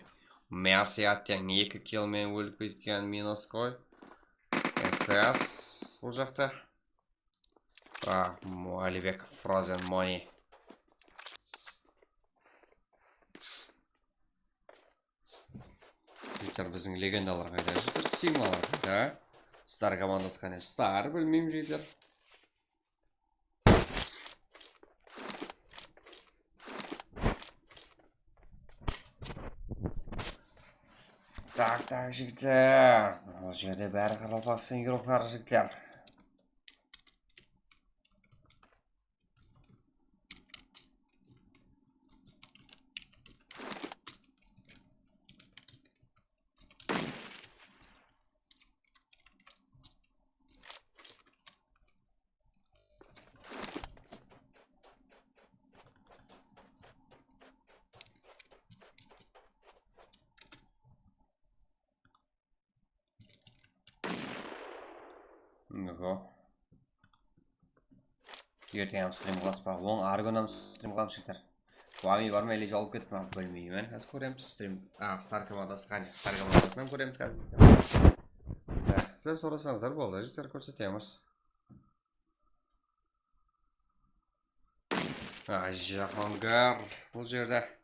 Mersi atteń eki kill menen ólip ketken, minus qoy. F S bul jaqta. A, Alibek, Frozen Money. Jigitler, biziń legendalar qayda, jigitler? Sigmalar qayda? Star komandası qáne? Star, bilmeymen, jigitler. Tak, tak, jigitler. Bul jerde bári qaraqalpaqstan yurıqları, jigitler. Oho. Erteń hám strim qılasız ba? Oń, arı kúni hám strim qılamız, jigitler. Wami bar ma, ele jawıp ketti ma, bilmeymen. Házir kóremiz. Strim, a, Star komandası qáne? Star komandasın hám kóremiz házir. Sizler sorasańızlar boldı, jigitler, kórsetemiz. A, Jahangir bul jerde.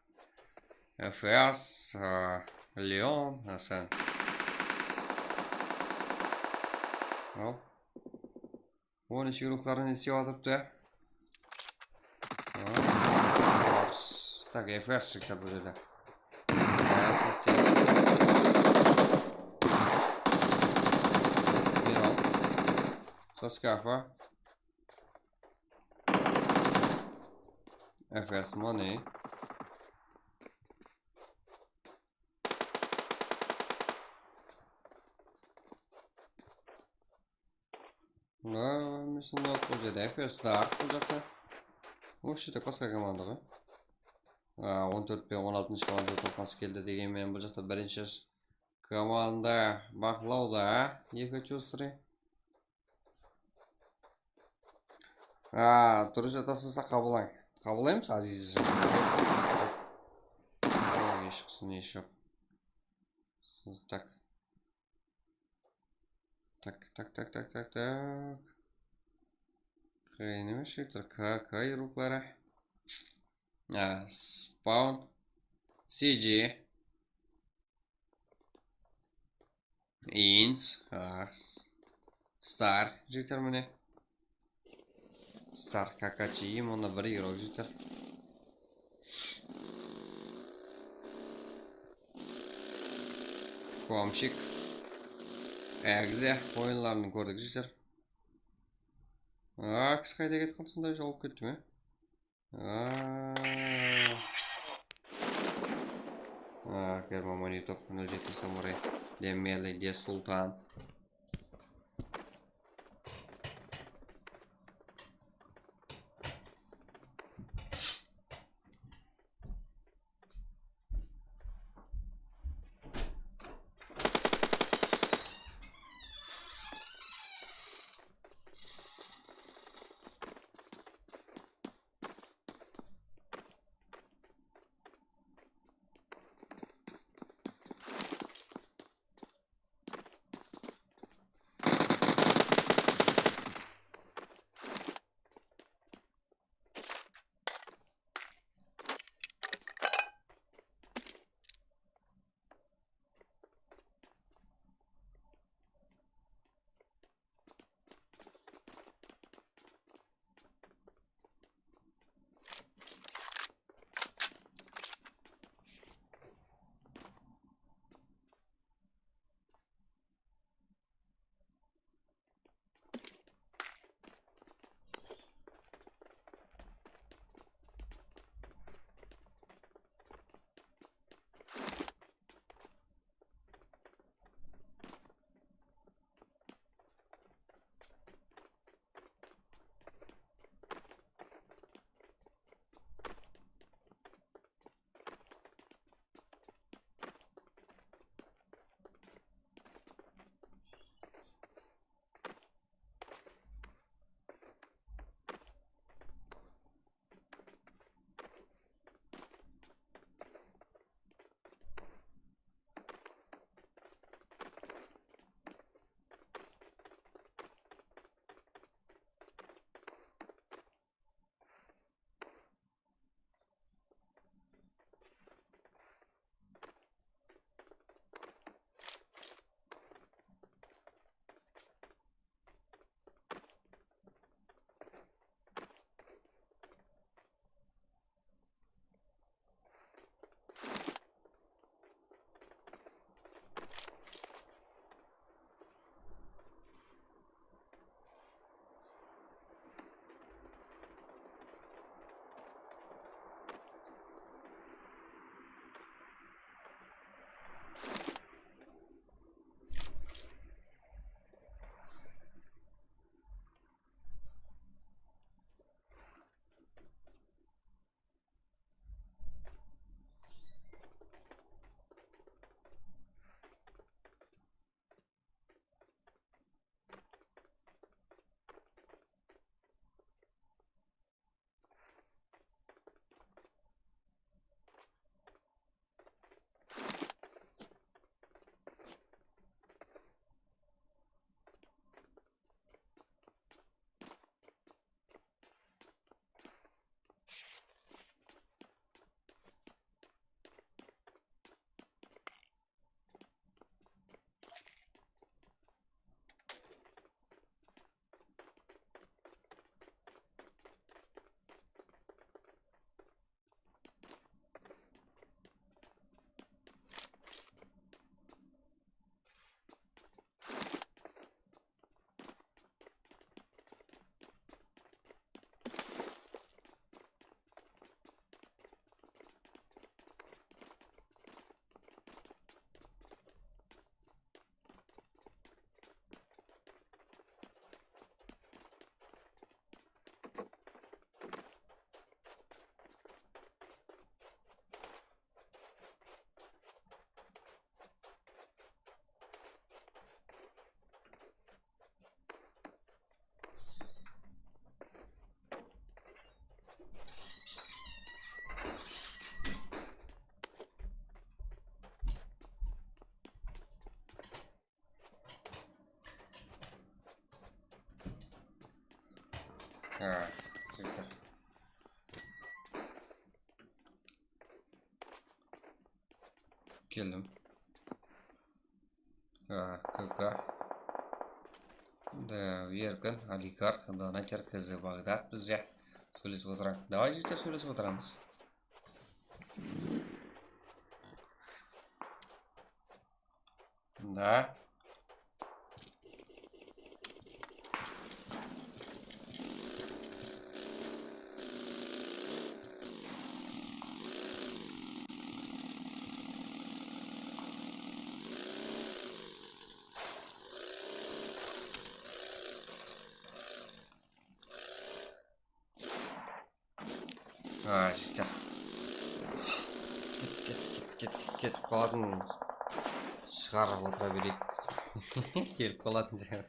F S, a, Leon, Hasan. Al. Onısh yurıqların islep atırıptı. A, Mars. Tak, F S shıqtı bul jerde. F S. Leon. Soskafa. F S money. Mına, mesela, bul jerde F S Dark bul jaqta. Вообще, так, basqa komanda ǵoy. A, on tórt pe on altınshı komanda topqası keldi degen menen bul jaqta birinshi komanda baqlawda, eki, чувствую. A, durıs aytasız, qabıllań. Qabıllaymız, Aziz. Ne shıqsın, ne shıq. Tak. Tak, tak, tak, tak, tak, tak. Qıyın emes, jigitler, K K yurıqları. A, spawn. C G. Ins, a, s-, Star, jigitler, mine. Star Kakachi, mında bir igrok, jigitler. Komshik. Exe oyınların kórdik, jigitler. A, kisi qayda ketip qaldı, sonday jawıp ketti me? A. A, German Monitov, nol jeti Samuray, Demeli de Sultan. Ha, jigitler. Keldim. Ha, K K. Da, Erkin, oligarx, donater, K Z Bagdad bizde. Sóylesip otıramız. Davay, jigitler, sóylesip otıramız. Da. Ha, jigitler. Ketip, ketip, ketip, ketip, ketip qalatın shıǵar, otıra bereyik. Kelip qalatın shıǵar.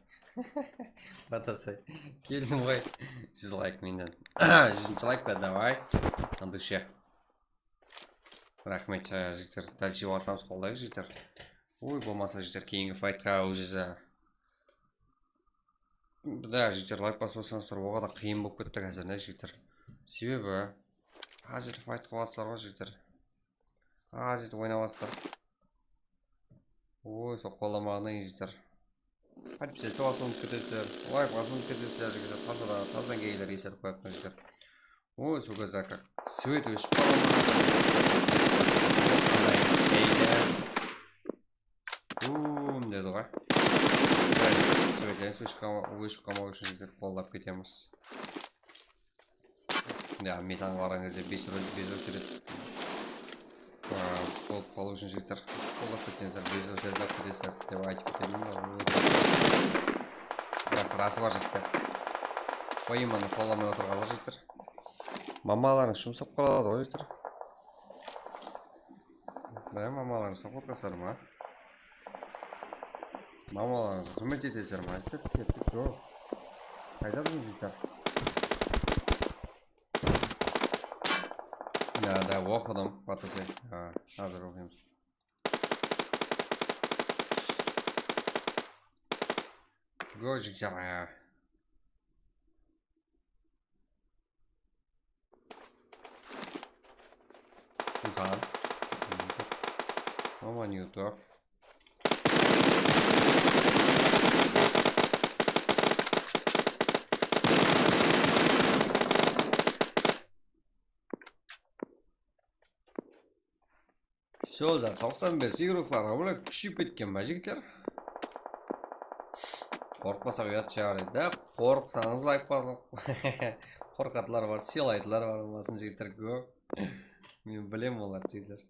Batasay. Keldim ǵoy. Júz layk menden. Júzinshi layk pa, davay. От души. Raxmet, e, jigitler. Дальше baslamız, qollayıq, jigitler. Oy, bolmasa, jigitler, keyingi faytqa уже Da, jigitler, layk basıp atsańızlar, oǵada qıyın bolıp ketti házir, ne, jigitler? Sebebi, házir fayt qılıp atsızlar ǵoy, jigitler. Házir oynap atsızlar. Oy, sol qollamaǵannan keyin, jigitler. Подписаться basıp ketesizler, layk basıp ketesizler, jigitler. Taza da, tazadan keyinler eselip qoyıptı, jigitler. Oy, sol gezde как свет óship qalǵan. Qanday deydi? Bum dedi ǵoy. Svetler óship qalma-, óship qalmaw ushın jigitler qollap ketemiz. Ya, metan barǵan gezde bes rol, bes очередь, a, bolıp qalıw ushın jigitler qollap ketseńizler, bes очередь alıp ketesizler dep aytıp keteyin da. Biraq rası bar jigitler. Qoyayın, mına qollamay otırǵanlar jigitler. Mamalarıńız jumsap qaladı ǵoy jigitler. Baya mamalarıńız sawqatlaslar ma? Mamalarıńızǵa húrmet etesizler ma? Kettik, kettik, joq. Qayda biziń jigitler? Ya, da, oqıdım, Batasay. Ha, házir oqıymız. Go, jigitler, ya. Sultan. Aman YouTube. Всё, за toqsan bes igroklarǵa bılay kúsheyip ketken ba, jigitler? Qorıqpasaq uyat shıǵar edi. Qorıqsańız layk basıń. Qorqatılar bar, sıylaydılar bar bolmasın, jigitler, kóp. Men bilem olardı, jigitler.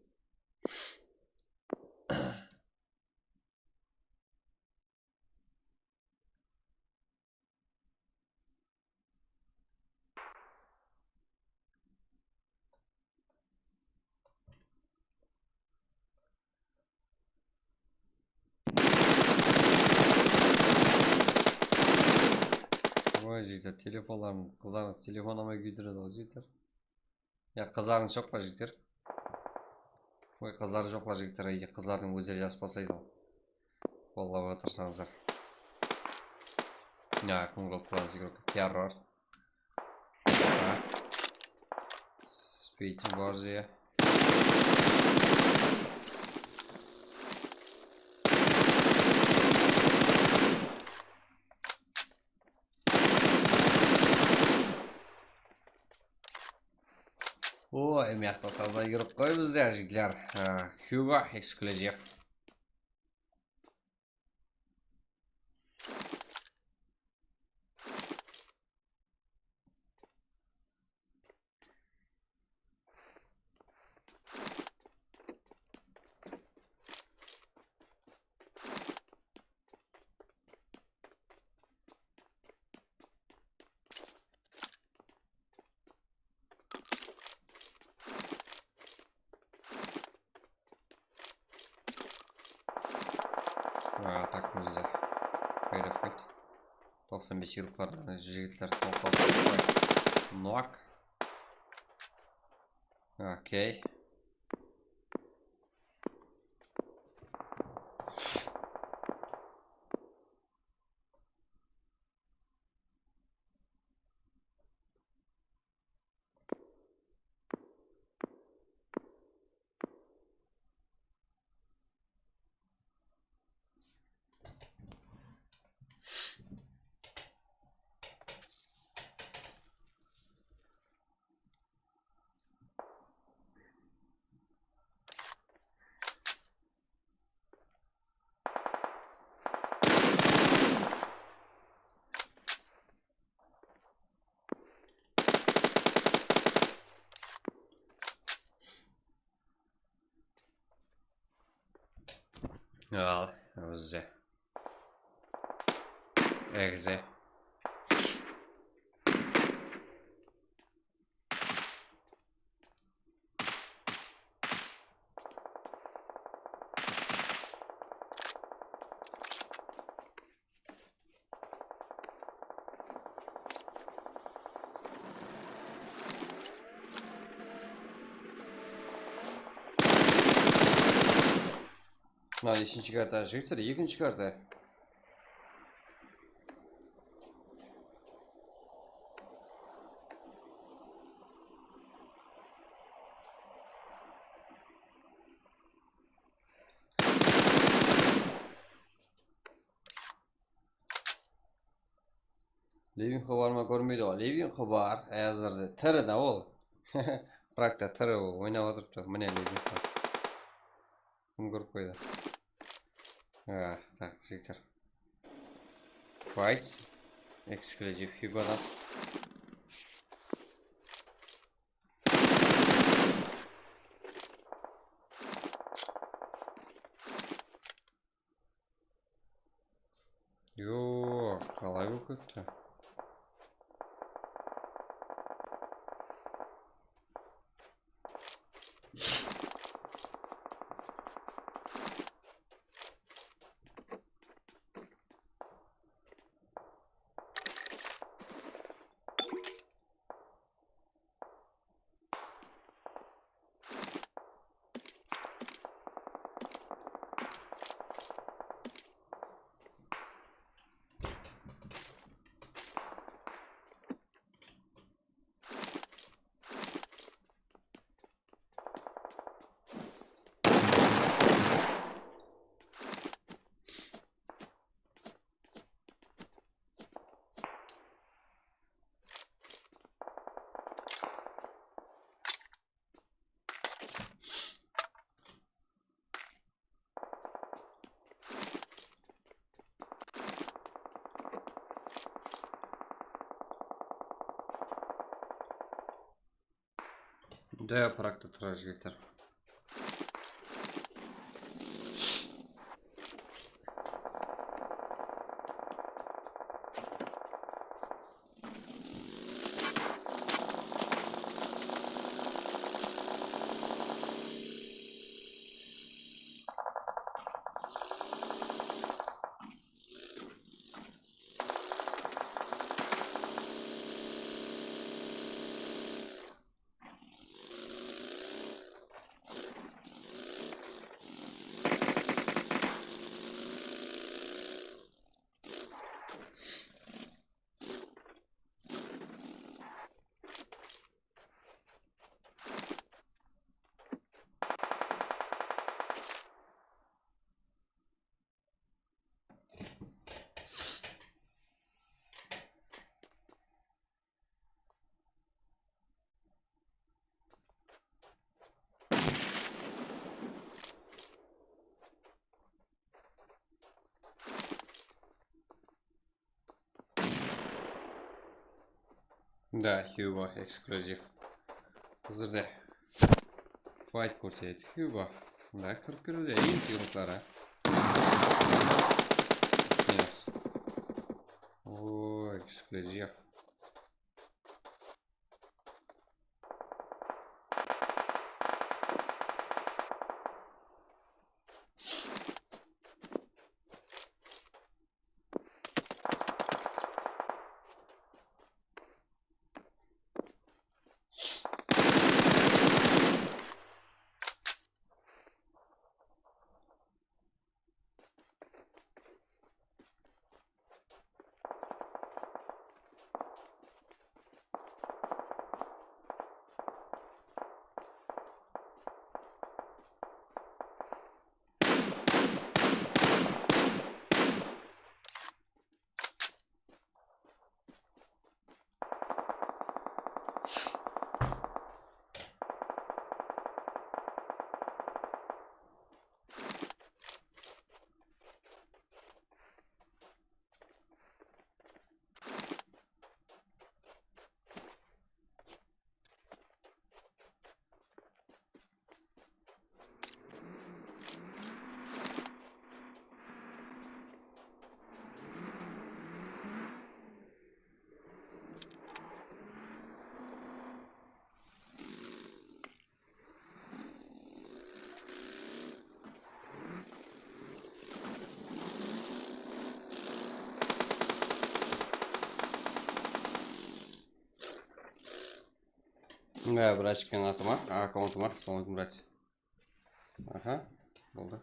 Oy, jigitler, telefonlarım, qızlarıńız telefon almay kúydiredi ǵoy, jigitler. Ya, qızlarıńız joq pa, jigitler? Oy, qızları joqlar, jigitler, ey, qızlardıń ózleri jazıp baslaydı ǵoy. Qollap otırsańızlar. Ya, kim qılıp turasız, игрок? Terror. Speyting bar ya. Oy, mıyaqta taza kirip qoy bizde, jigitler. Ha, Hugo eksklyuziv. Ha, tak, bizde. Böyle fayt. Toqsan bes yuruklar, jigitler, toqsan bes fayt. Nok. Okey. Al, ózi. Egzi. Mına, ekinshi karta, jigitler, ekinshi karta. Levinxo bar ma, kórmeydi ǵoy. Levinxo bar, házirde tiri da ol. Prakta tiri ol, oynap atırıptı. Mine Levinxo. Kim kórip qoydı? Ah, tak, jigitler. Fight. Eksklyuziv Hugodan. Yoq, qalay bolıp ketti? Da, yapıraqta turarjı keter. Da, Hugo, eksklyuziv. Házirde fight kórsetedi Hugo. Da, kirip keledi. Eń tiykarı. Yes. O, eksklyuziv. Mına bir ochkon atı ma, akkauntı ma, sonıń ushın, brat. Aha, boldı.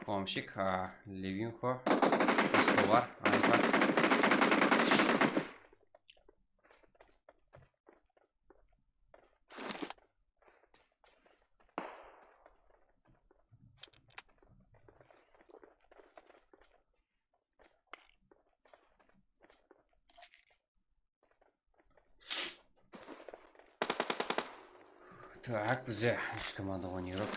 Komshik, a, Levinko, Eskobar, Alfa. Tak, bizde úsh komanda oynayırıq.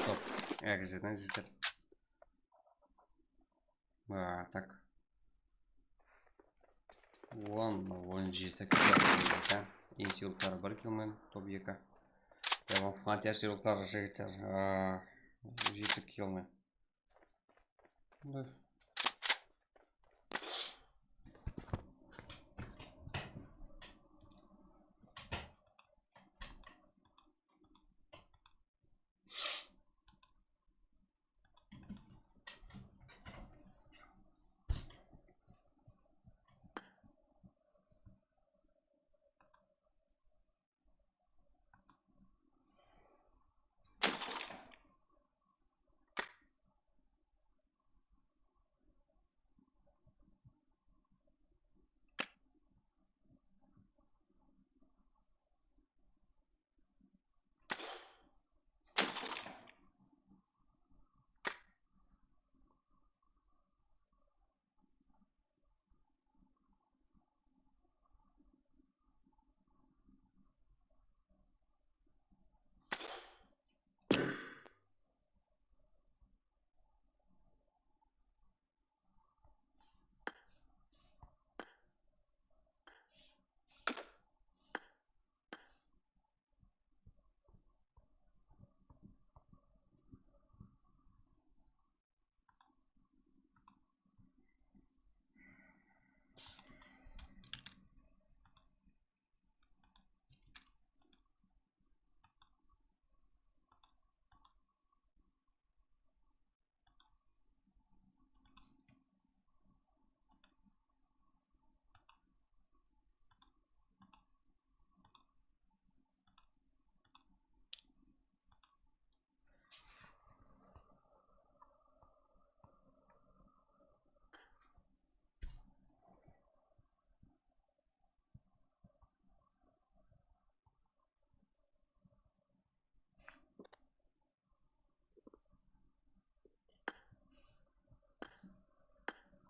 Top. Egizeden jeter. A, tak. On, on jeti kill. Eńse urıqları bir kill men, top eki. Ya, frontier urıqları jigitler, a, jeti kill men. Bunday.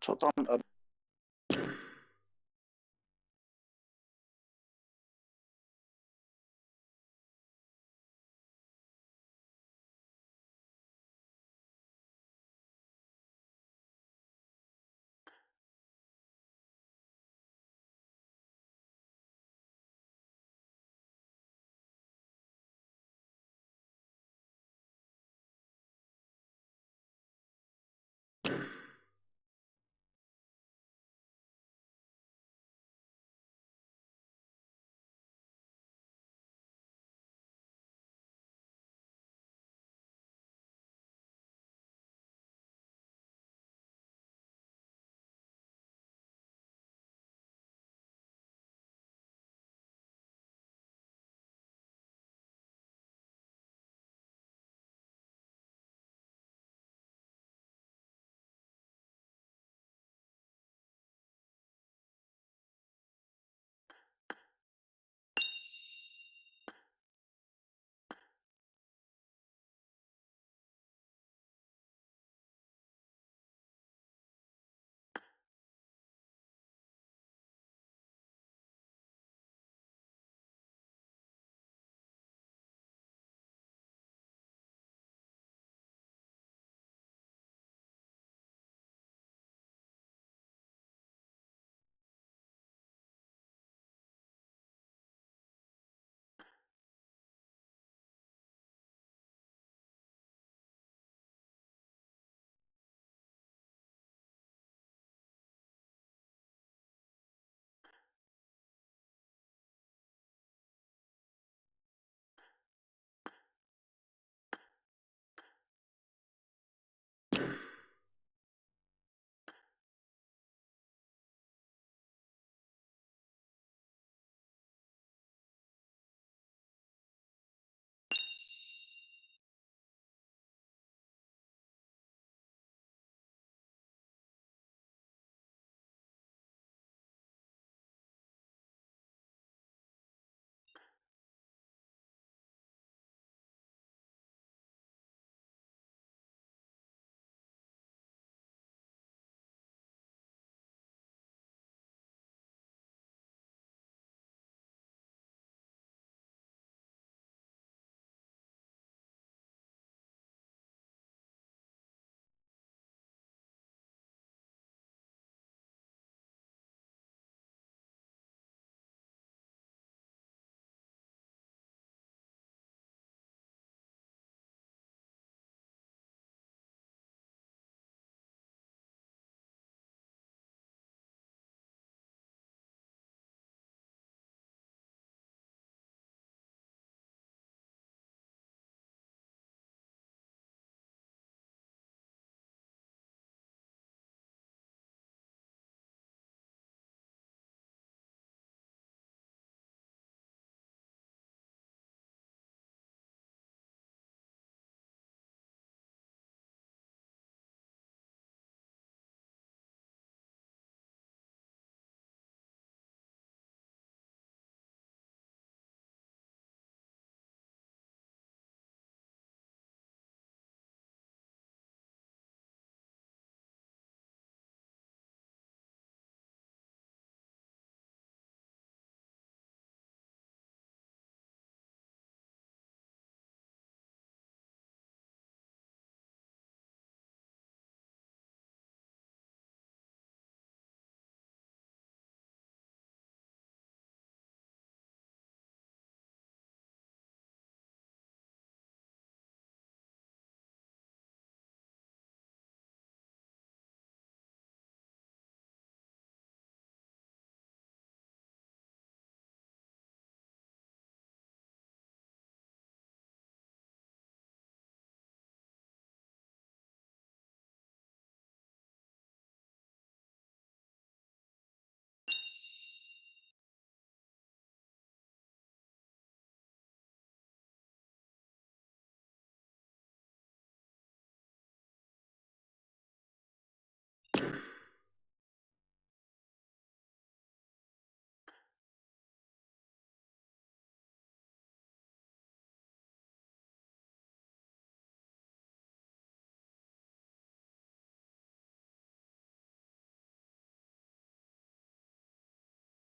Sotan, e,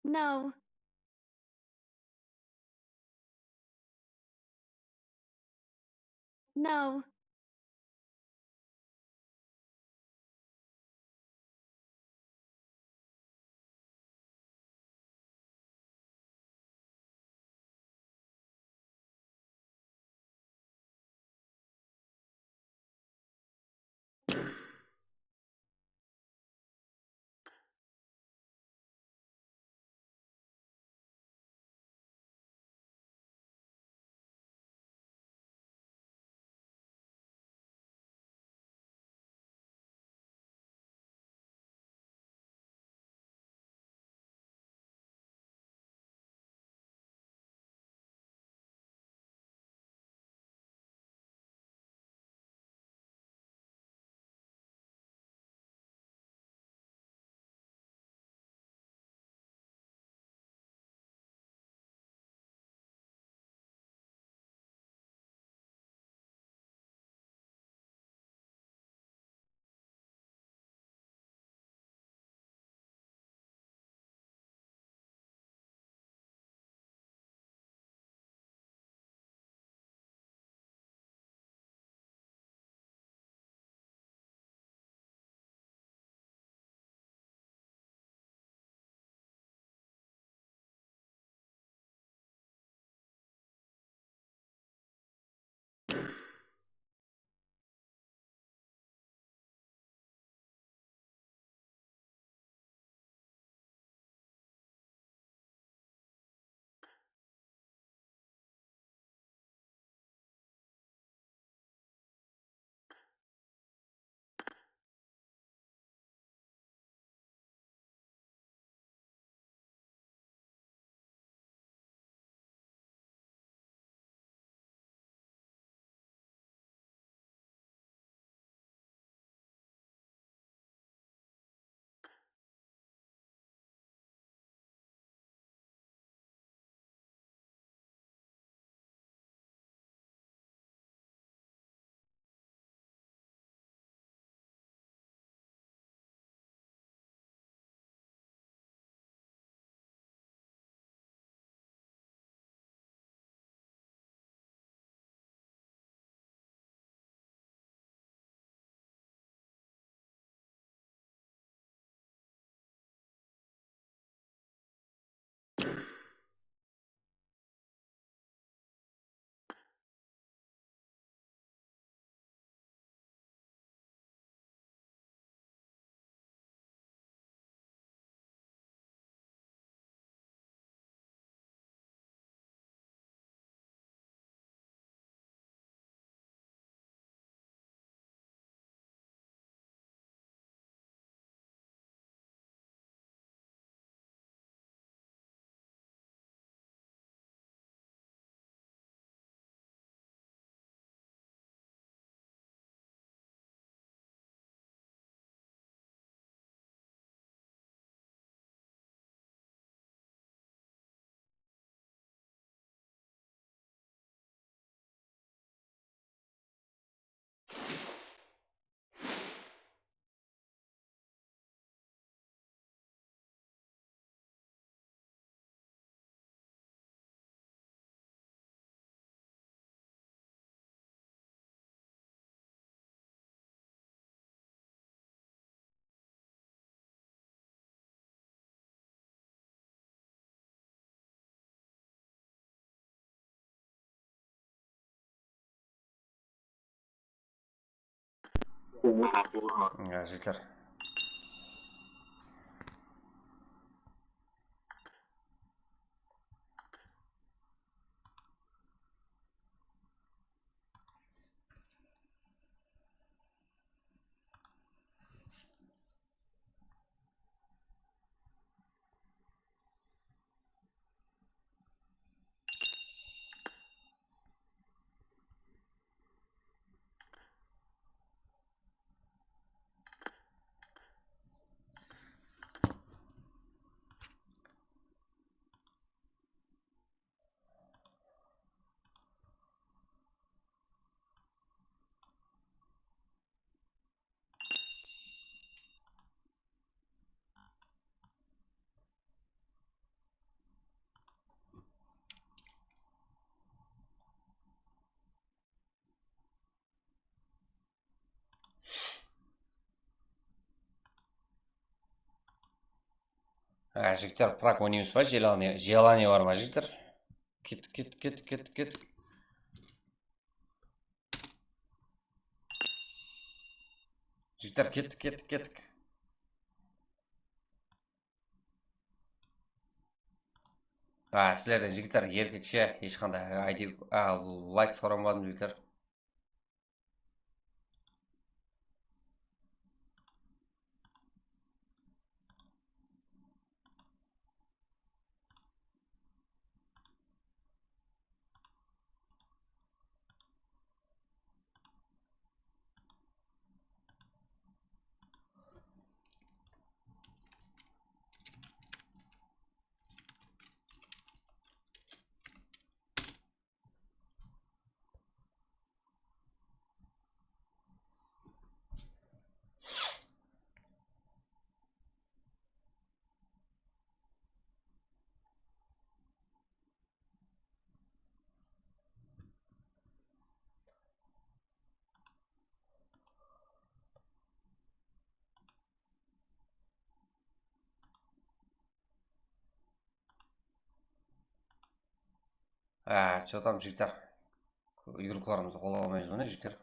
No. No. Ya, jeter. A, jigitler, prak oynaymız ba? Jelaniya, jelaniya bar ma, jigitler? Kettik, kettik, kettik, kettik, kettik. Jigitler, kettik, kettik, kettik. A, sizlerden, jigitler, erkekshe, hesh qanday, a, layk soramadım, jigitler. Á, что там, jigitler? Igroklarımızdı qola almaymız, mine, jigitler.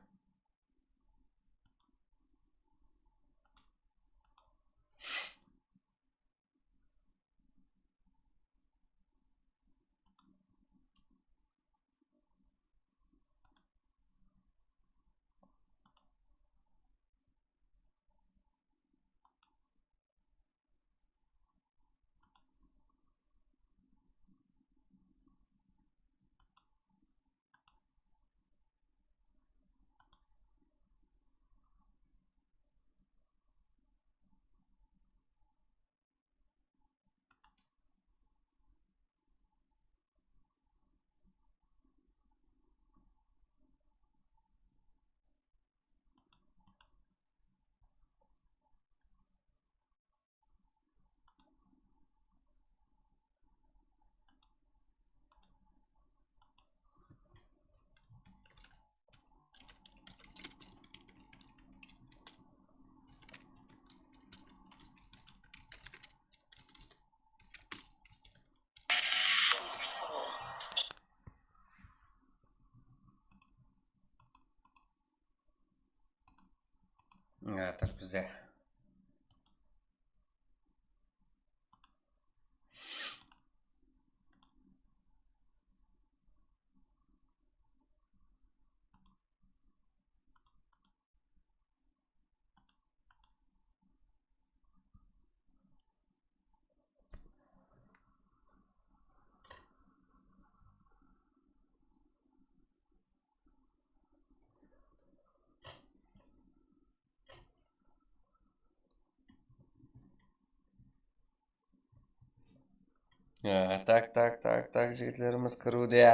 Á, tak, bizde. Ya, tak, tak, tak, tak, jigitlerimiz kiriwde.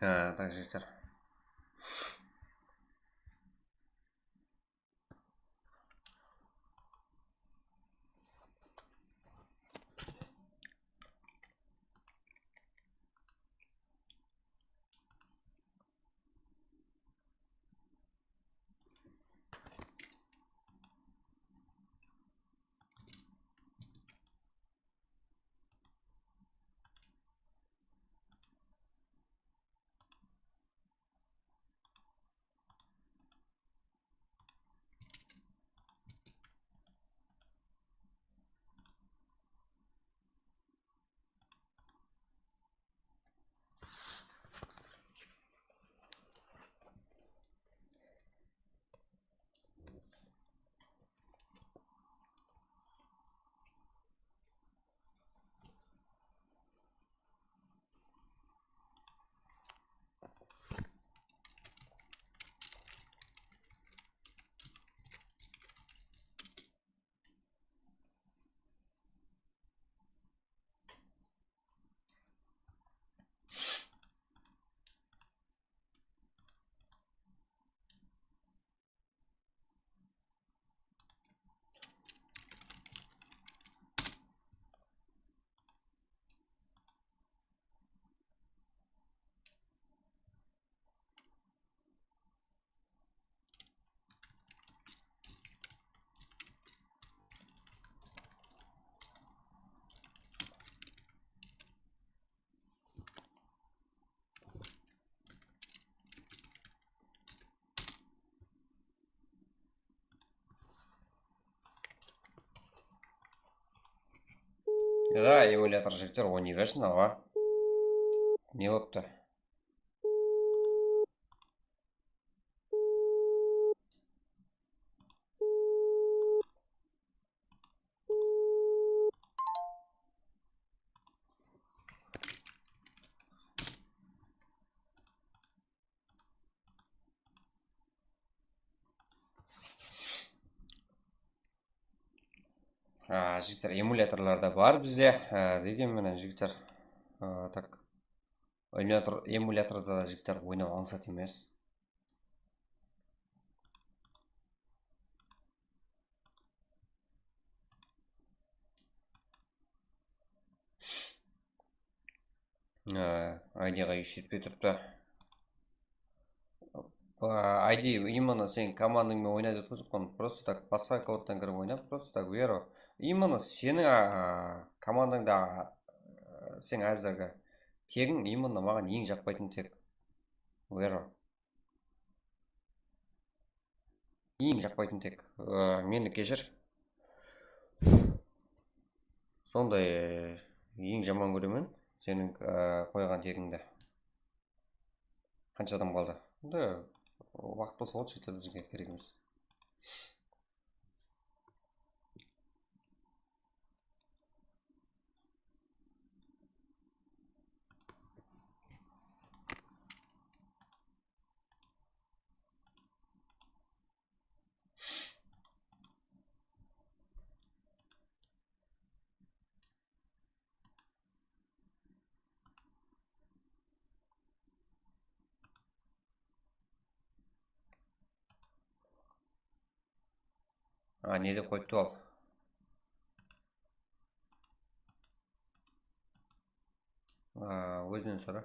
Ha, tak, jigitler. Da, emulyator jigitler oynay bersin, awa. Ne boptı? A, jigitler, emulyatorlar da bar bizde. A, degen menen, jigitler, a, tak, emulyator, emulyatorda da, jigitler, oynaw ańsat emes. Á, I D-ǵa úyis jetpey turıptı. Á, I D именно sen komandańmen oyna dep qoyıppan. Просто так, basqa akkaunttan kirip oyna, просто так, Vero. Именно seniń, á, komandańda, á, sen házirgi tegiń именно maǵan eń jaqpaytın teg. Vero. Eń jaqpaytın teg. Á, meni keshir. Sonday, eń jaman kóremen seniń, á, qoyǵan tegińdi. Qansha adam qaldı? Endi waqıt bolsa boldı, jigitler, bizge kerek emes. A, ne dep qoyıptı ol? A, ózinen sora.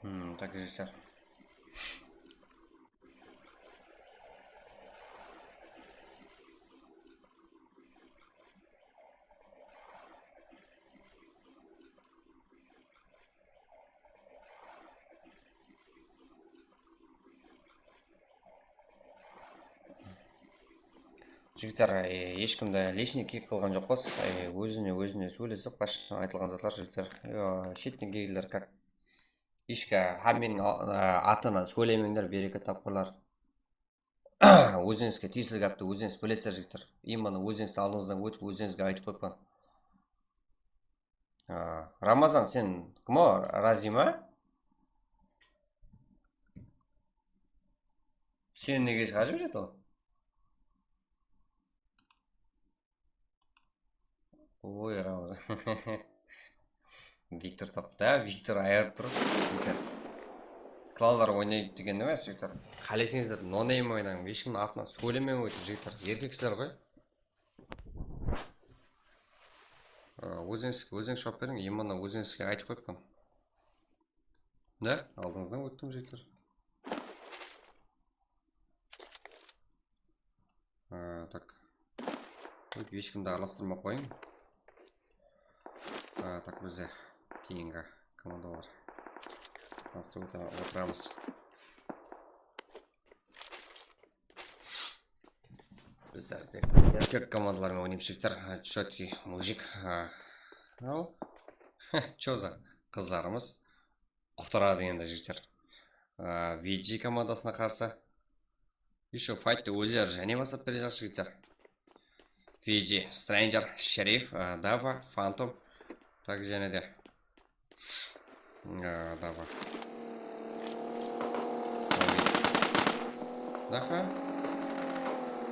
Hmm, так же. Jigitler, e, hesh kimdi личный kick qılǵan joqpız. E, ózine, ózine sóylesip, qashqan aytılǵan zatlar, jigitler. E, shetten kelgenler как ishki hámmeniń a-, a-, atınan sóylemeńler, bereke tapqırlar. Ózińizge tiyisli gápti ózińiz bilesiz, jigitler. Именно ózińizdi aldıńızdan ótip, ózińizge aytıp qoyıppan. A, Ramazan, sen kim o? Razima? Seni nege shıǵarıp jiberedi ol? Oy, Ramazan. Viktor taptı, há, Viktor ayırıp tur. Viktor. Klanlar oynaydı degen emes, jigitler. Qáleseń, no name oynań, hesh kimniń atınan sóylemeń, óytip, jigitler. Erkek sizler ǵoy. A, ózińiz, ózińiz juwap beriń, именно ózińizge aytıp qoyıppan. Da, aldıńızdan óttim, jigitler. A, tak. Óytip, hesh kimdi aralastırmay-aq qoyıń. A, tak, bizde keyingi komandalar. Tanıstırıp otıra-, otıramız. Bizler tek erkek komandalarmen oynaymız, jigitler. Чёткий mujik. A, al. Чё за qızlarımız. Qutaradı endi, jigitler. A, V G komandasına qarsı. Ещё fayttı ózleri jáne baslap berejaq, jigitler. V G, Stranger, Sherif, a, Dava, Phantom. Tak, jáne de. A, Dava. Daha.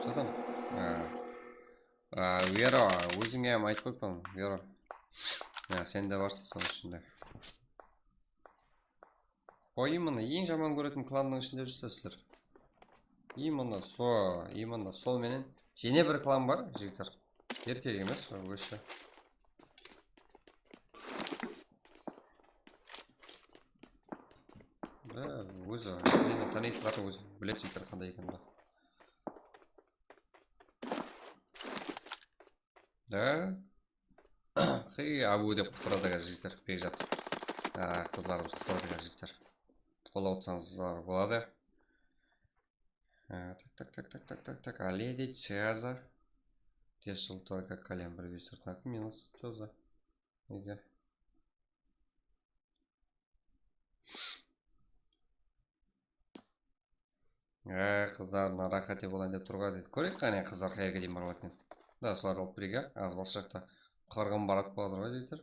Что там? A. A, Vero, ózińe hám aytıp qoyıppan, Vero. Ya, sen de barsıń sonıń ishinde. Qoy, именно eń jaman kóretin klannıń ishinde júrsizler. Именно so, именно sol menen. Jáne bir klan bar, jigitler. Erkek emes, ózshi. Da, ózi, meni tanıydılar, ózi biledi, jigitler, qanday ekenin. Da. Xıy, Abu dep qutaradı házir, jigitler, Bekzat. Á, qızlarımız qutaradı házir, jigitler. Qollap otsańızlar boladı. Á, tak, tak, tak. Ledi Ceza. Тяжело только колен bir bes sırtına minus. Чё за? Nege? Á, qızlar, mına, raxat bolayın dep turǵa, dedi. Kóreyik, qáne, qızlar qayerge deyin barıp atırǵan. Da, solardı alıp bereyik, á? Az balshaqta qırǵın baratı boladı ǵoy, jigitler.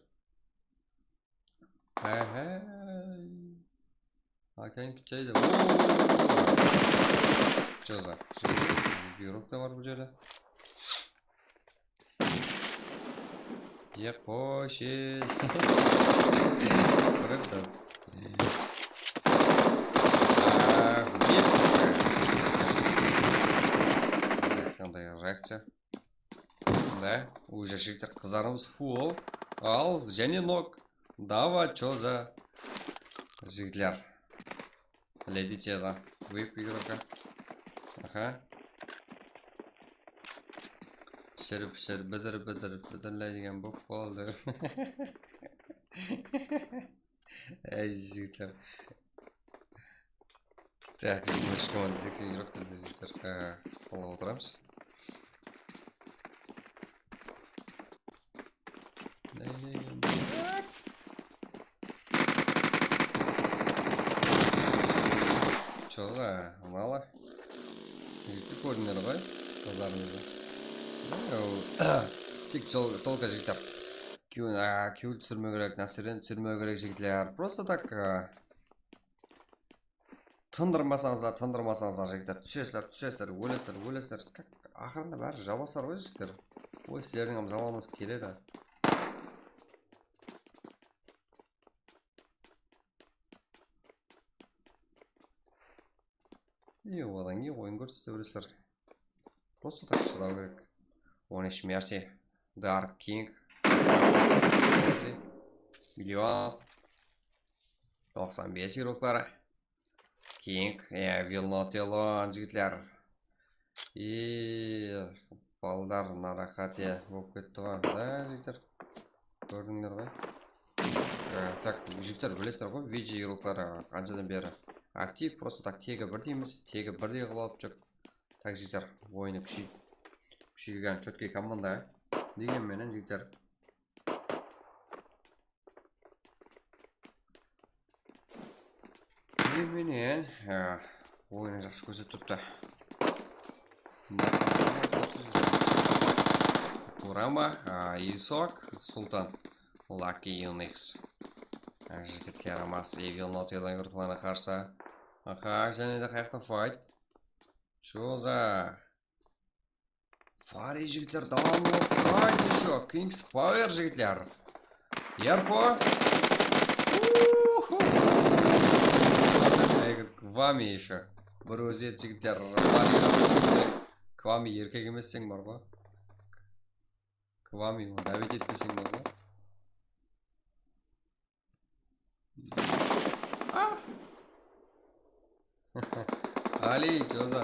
Áhá. Akang kichaydi. Чё за? Buyrıq ta bar bul jerde. Ye, qosh, ey. Kóremiz házir. Á, yep. Qanday reakciya? Da, уже jigitler, qızlarımız full. Al, jáne nok. Dava, чё за? Jigitler. Ledi Ceza. Выпей игрока. Aha. Pishirip, pishirip, bidir, bidir, bidirleydigen bolıp qaldı. Áy, jigitler. Tak, jigirma úsh komanda seksen júrek bizde, jigitler. Ee, qollap otıramız. Чё за, мало? Jigitler, kórdińler ǵoy, qızlarımızdı. Tek tolka, jigitler. Kewil, a, kewil túsirmew kerek, násiren túsirmew kerek, jigitler. Просто так, a, tındırmasańızlar, tındırmasańızlar, jigitler. Túsesizler, túsesizler, ólesizler, ólesizler. Aqırında bári jabasızlar ǵoy, jigitler. Oy, sizlerdiń hám zamańız keledi. E, odan keyin oyın kórsete beresizler. Просто так shıdaw kerek. On úsh Mercy, Dark King, Leon. Toqsan bes yurukları. King, e, Vilnotelon, jigitler. E, balalar, naraqat, e, bolıp ketti ǵoy. Da, jigitler. Kórdińler ǵoy. E, tak, jigitler, bilesizler ǵoy, V G yurukları qanshadan beri aktiv, prosto tak tegi birdey emes, tegi birdey qılıp alıp júr. Tak, jigitler, oyını kúshey-, kúsheygen, chotkiy komanda. Degen menen, jigitler. Degen menen, e, oyını jaqsı kórsetip turıptı. Kurama, e, Isok, Sultan, Lucky Unix. E, jigitler, Amas, Evil Not Yellow yurtlarına qarsı. Aha, jáne de qayaqta fight. Choza. Fari jigitler, dawamlı fight ещё. King's Power jigitler. Yarko. Uhu. Kvami ещё. Bir óziyet jigitler. Kvami erkek emes, sen bar ǵo. Kvami, onı dáwet etpeseń bar ǵo. Ah! Ali, Joza.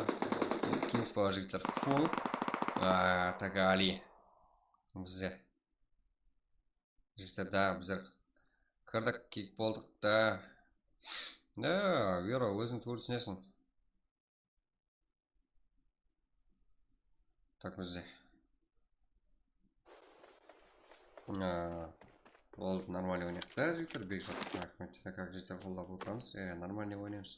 Kings Power jigitler full. Aa, tak Ali. Bizler. Jigitler, da, bizler kirdik, kick boldıq da. Da, Vero, óziń tuwrı túsineseń. Tak, bizde. Aa, boldı, нормальный oynayıq ta, jigitler, bek jaqsı, raxmet. Kak jigitler, qollap otırmız. E, нормальный oynaymız.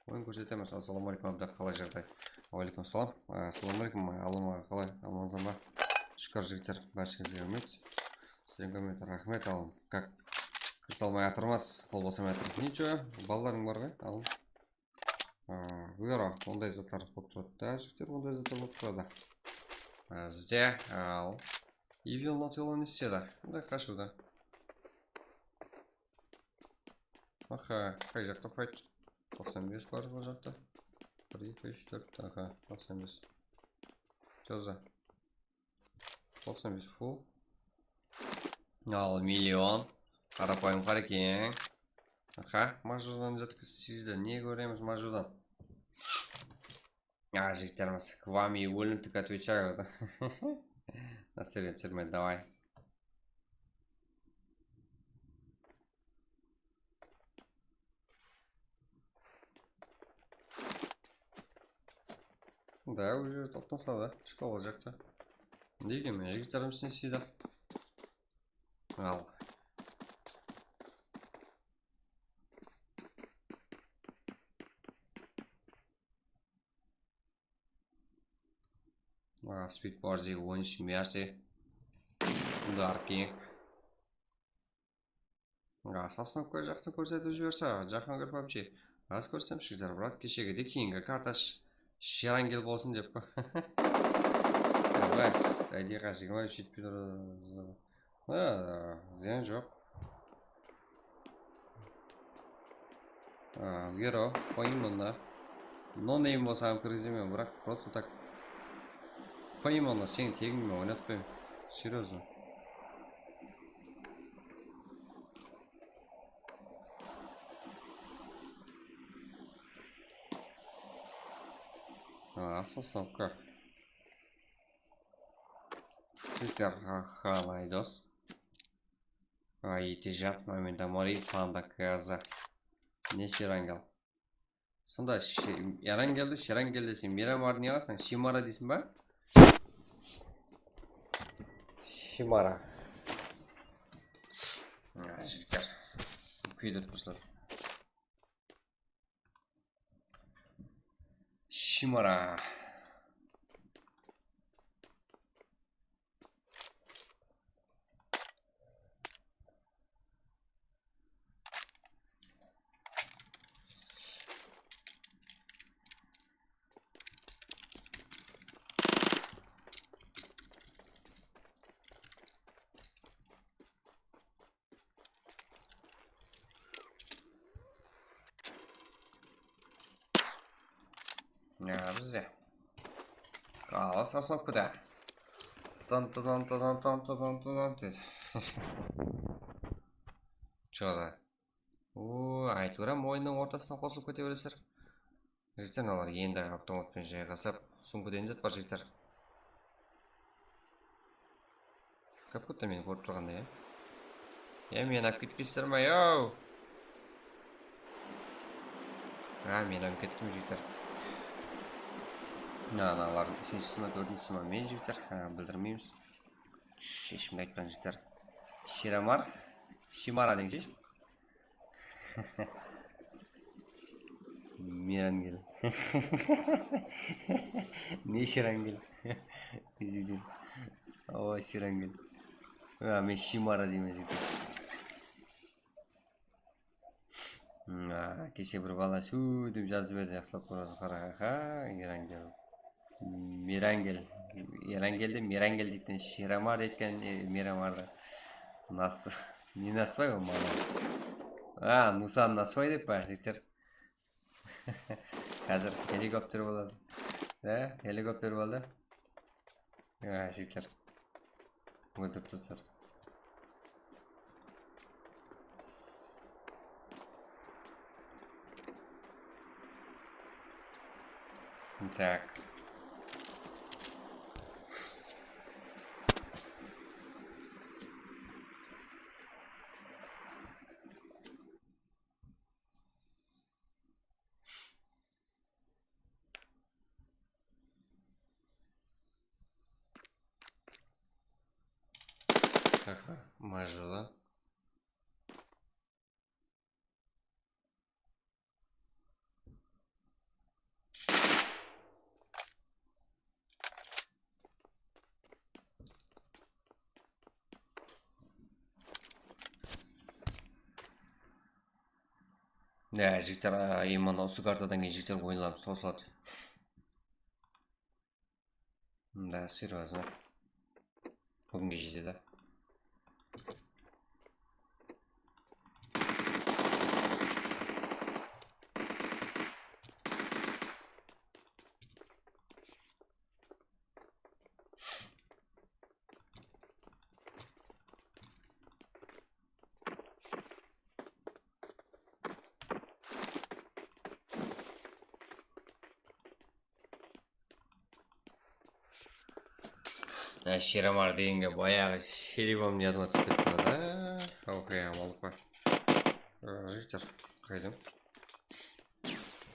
Oyın kórsetemiz. Assalawma aleykum, Abda, qalay jaǵday? Wa aleykum salam. Assalawma aleykum, Alım aǵa, qalay? Amansań ba? Shúkir, jigitler, bársheńizge húrmet. Sizlerge húrmet, raxmet, Alım. Kak, kirse almay atırmız, qol basamay atırmız. Nicho, balalarıń bar ǵoy, Alım? Aa, Vero, onday zatlar bolıp turadı da, jigitler, onday zatlar bolıp turadı. Aa, bizde, al, Evil Not Yellow ne istedi? Bunday qashıwda. Aha, qay jaqta fight? Toqsan bes bar bul jaqta. Bir, eki, úsh, tórt, aha, toqsan bes. Joza. Toqsan bes full. Al, million. Qarapayım qara eken. Aha, majurdan zat kúsiydi. Ne kóremiz majurdan? A, jigitlerimiz, к вам и óldim, так отвечаю. Nasırın sürme, давай. Да, уже toqtasa da, shkola jaqta. Degen menen jigitlerimiz ne isteydi? Al. Aa, Speed Borzi, on úsh Mercy. Dark King. Aa, Sosnovka jaqsı kórsetip jiberse, Jahangir PUBG. Az kórsem, shigizar, brat, keshegidey keyingi karta sh-, Sherangel bolsın dep pa. Давай, I D ǵa jigirma úsh jetpey tur. Ha, zıyan joq. A, Vero, qoyıń mında. No name bolsa hám kirgizemen, biraq просто так. Qoyıń mında, seniń tegińmen oynatpayman. Серьёзно. A, Sosnovka. Jigitler, ha, qalay, dos? Ay, tejat, momenta mori, panda kaza. Ne Sherangel? Sonda She-, Yarangel de, Sherangel deseń, Miramar ne alasań? Shimara deysiń ba? Shimara. Ay, jigitler. Kúydirip tursalar. Shimara. Ya, bizde. Qala Sosnovkada. Tan, tan, tan, tan dedi. Choza. O, aytıwır hám oyınnıń ortasına qosılıp kete beresizler. Jigitler, mınalar endi avtomatpen jayǵasıp, sumkada ne zat bar, jigitler? Как будто meni kórip turǵanday, ya? Ya, meni alıp ketpeysizler ma, yow? Ha, men alıp kettim, jigitler. Mına, mınalardıń úshinshisi ma, tórtinshisi ma, men, jigitler. Ha, bildirmeymiz. Sheshimdi aytpań, jigitler. Shiramar. Shimara deńshi. Mirangel. Ne Shirangel? Awa, Shirangel. A, men Shimara deymen, jigitler. Hmm, a, keshe bir bala sóytip jazıp edi, jaqsılap kóredi, qara, ha, Mirangel. Mirangel. Mirangel de, Mirangel deydi, Shiramar deytken, e, Miramardı. Nasıl? Ne nasıl o, mama? A, Nusan nasıl dep pa, jigitler? Házir helikopter boladı. Da, helikopter boldı. A, jigitler. Óltirip taslar. Так. Aha, majula. Ya, jigitler, a, именно usı kartadan keyin, jigitler, oyınlarımız qosıladı. Da, серьёзно. Búginge jetedi. Á, Shiramar degenge bayaǵı Sheribomnıń yadıma túsip ketip baradı. Á, okey, amanlıq pa? Á, jigitler, qaydań?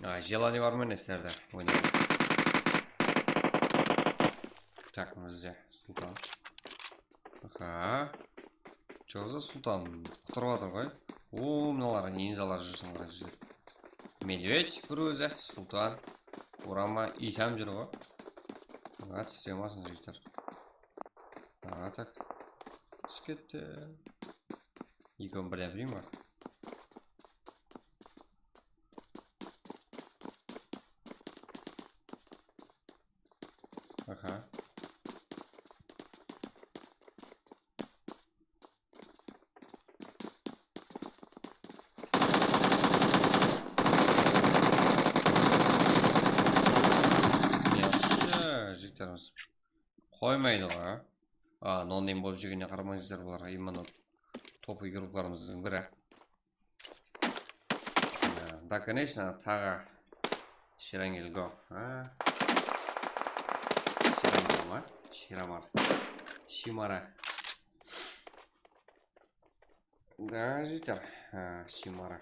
A, jelaniy bar ma, ne sizlerde? Oynayın. Tak, bizde Sultan. Aha. Joqsa Sultan qutırıp atır ǵoy. O, mınalar ninzalar júrsin ǵoy. Medved bir ózi, Sultan. Urama, iytam júr ǵoy. Mına tiste almasın, jigitler. Aha, tak. Túsip ketti. Ekewin birden bileyim ba? Aha. Yaqshı, jigitlerimiz. Qoymaydı ǵoy. A, no name bolıp júrgenine qaramańızlar, bular именно топовый игрокlarımızdıń biri. Da, конечно, taǵı Shirangel go. Ha? Shirangel ma? Shiramar. Shimara. Da, jigitler. Ha, Shimara.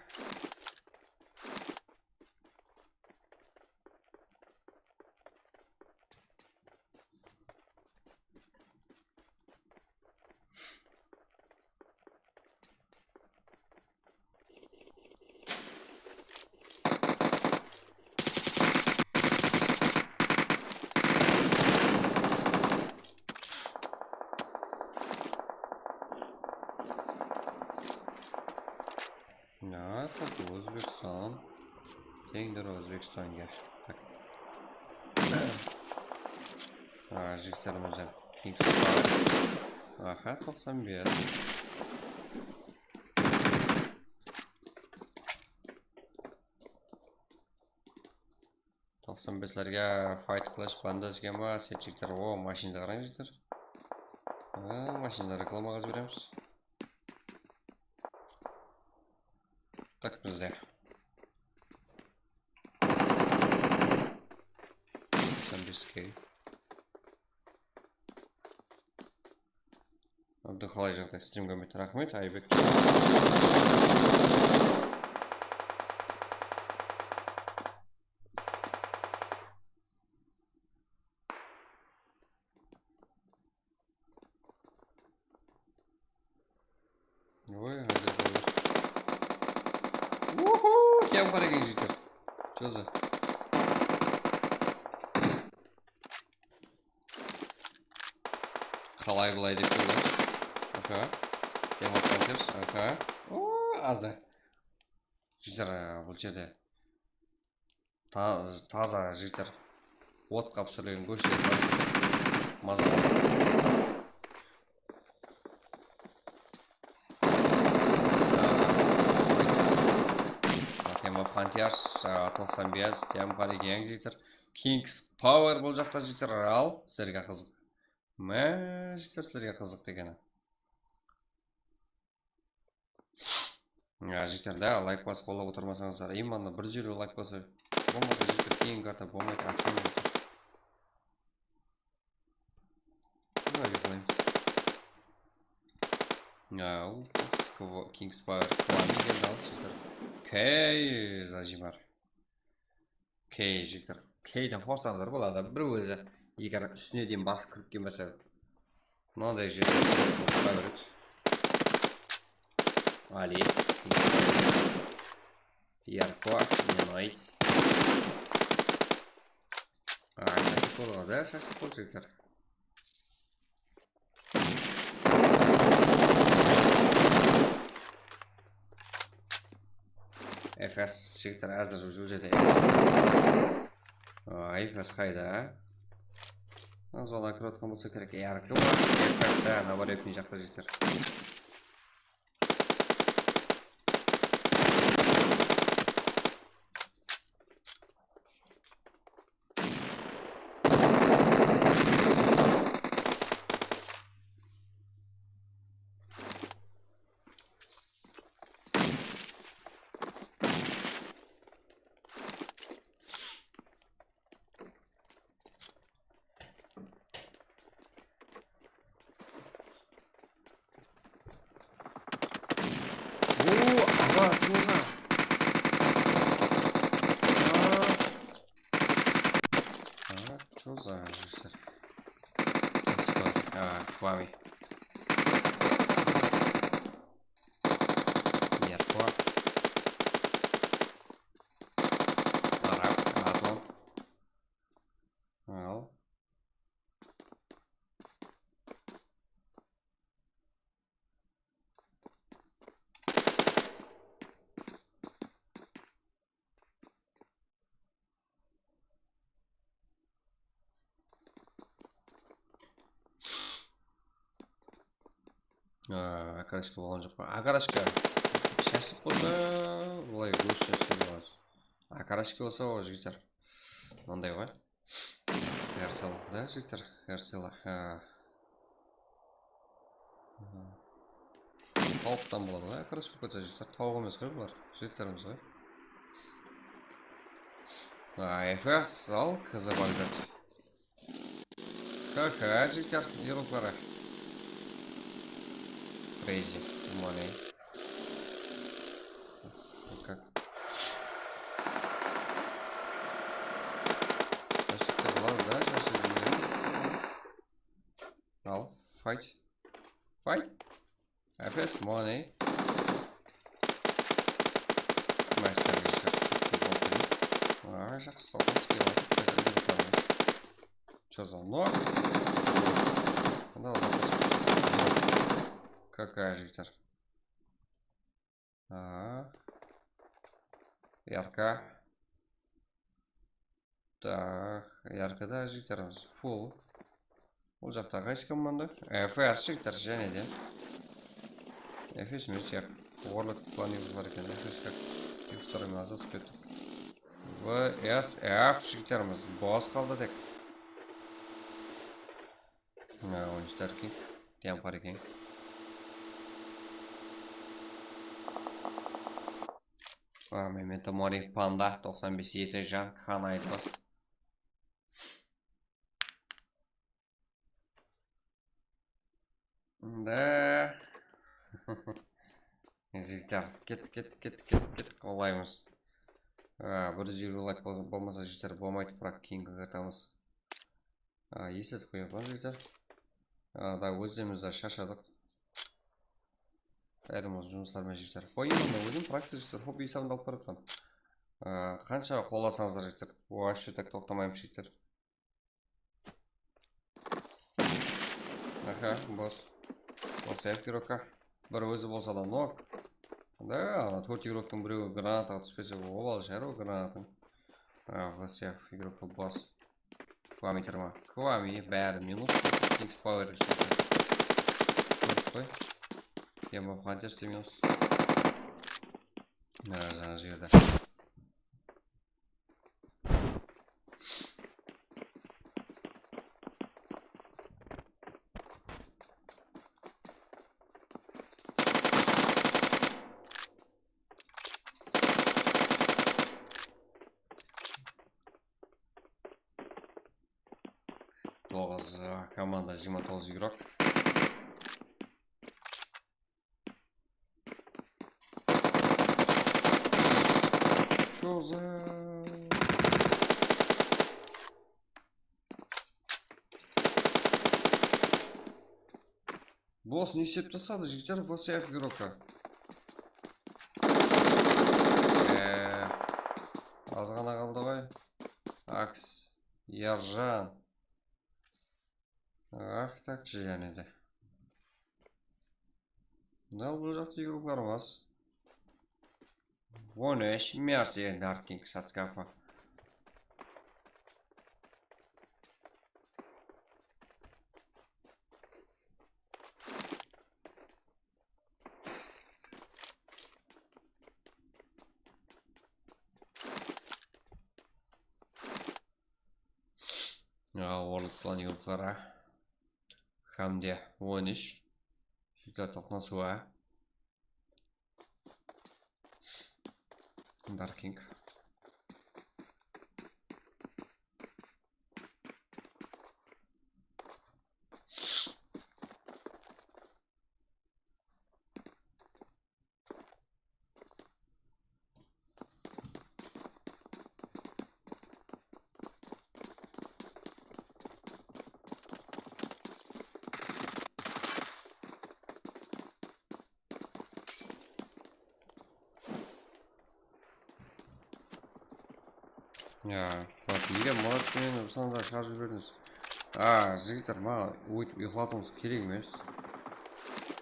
Ya, tak, Ózbekstan. Teńdir Ózbekstanga. Tak. A, jigitlerimizden. Aha, toqsan bes. Toqsan beslerge fight qılısh, bandaj kema, set jigitler. O, mashinada qarań, jigitler. A, mashinada reklamaǵa jiberemiz. Tak, bizde. Toqsan bes K. Abdul, qalay jaǵday? Strimge úmit. Raxmet, Aybek. Oy, házir bolar. Uhu, kiyam qara eken, jigitler. Joza. Qalay bılay dep qoyılar. Aha. Kiyam qara eken, aha. O, azı. Jigitler, bul jerde Ta-, taza jigitler. Otqa pisirilen góshler bar jigitler. Maza. Tema Frontiers, a, toqsan bes, tem qara eken jigitler. Kings Power bul jaqta jigitler, al, sizlerge qızıq. Má, jigitler, sizlerge qızıq degeni. Ya, jigitler, da, layk basıp qollap otırmasańızlar. Именно bir júz elliw layk basa. Bolmasa, jigitler, keyingi karta bolmaydı, atkan jigitler. Давай, qoyamız. Ya, u, Kings Power, Kwami keldi, al, jigitler. Key, Zajibar. Key, jigitler. Keyden qorqsańızlar boladı. Bir ózi, eger ústine deyin basıp kirip kelmese. Mınaday jerde qoya beredi. Ali. Yarko, Menoy. A, shashlik boldı da, shashlik boldı, jigitler. F S jigitler, házir bul jerde. Ay, F S qayda? Zona kirip atqan bolsa kerek. Yarkı bar. F S da, naboretniy jaqta jigitler. Oo, aza, choza. Aa, choza, jigitler. Qısqa, aa, Kwami. Yarko. Arak, Adon. Al. Aa, okrochka bolǵan joq pa? Okrochka shashlik bolsa, bılay gósh shashlik boladı. Okrochka bolsa, o, jigitler. Mınanday ǵoy. Hersela, da, jigitler, Hersela. Ha. Aha. Tawıqtan boladı ǵoy, okrochka bolsa, jigitler. Tawıq emes ǵoy bular, jigitlerimiz ǵoy. A, F S al, K Z Bagdad. K K, jigitler, yelukları. Frezi, Money. Как? Shashlıqtı qıladı da, shashlıqtı. Al, fight. Fight. F S Money. Master, jigitler, çok kóp alıp bereyik. Aa, jaqsı, toqsan skill alıp, bir. Чё за нок? Мынау зат. К К, jigitler. Aa. Yarka. Tak, yarkada jigitlerimiz full. Bul jaqta qaysı komanda? F S jigitler, jáne de. F S emes, yaq. Warlock planı bar eken, F S как. Kep soraymın, azasıp kettik. V S F jigitlerimiz boss qaldı tek. Mına, oyuncular eken. Tiyam qara eken. Memento Mori, Panda, toqsan bes, eti jan, Khan aytmas. Da. Jigitler, kettik, kettik, kettik, kettik, kettik, qollaymız. A, bir júz elliw layk bol-, bolmasa, jigitler, bolmaydı, biraq keyin qırtamız. A, esletip qoyayıq pa, jigitler? A, da, ózlerimiz de sharshadıq. Ayırımız jumıslar menen, jigitler. Qoyayın onda, ózim praktika, jigitler, hobbi esabında alıp baratırman. A, qansha qollasańızlar, jigitler. Вообще так toqtamaymız, jigitler. Aha, bos. Bos, F igroka. Bir ózi bolsa da nok. Da, ana tórt igroktıń birewi granataǵa túspese, obal shar o granatań. A, V S F igroka bos. Kwami tırma. Kwami, bári minus. X power. Turıp qoy. Emo Hunters te minus. Mına, jańa jerde. Toǵız, e, komanda, jigirma toǵız igrok. Что за? Bos, ne islep tasladı, jigitler, V S F igroka. E, az ǵana qaldı ǵoy. Aks, Yarjan. Ah, takshı jáne de. Mına bul jaqta igroklarımız. On úsh, Mercy, Dark King, Satskafa. Awa, orlıqtan yurtlara. Hám de on úsh. Jigitler, toqınasıwa. Dark King. Ya, bak, nege Murat penen Ruslandı shıǵarıp jiberdińiz? A, jigitler, maǵan óytip uyıqlatıwıńız kerek emes.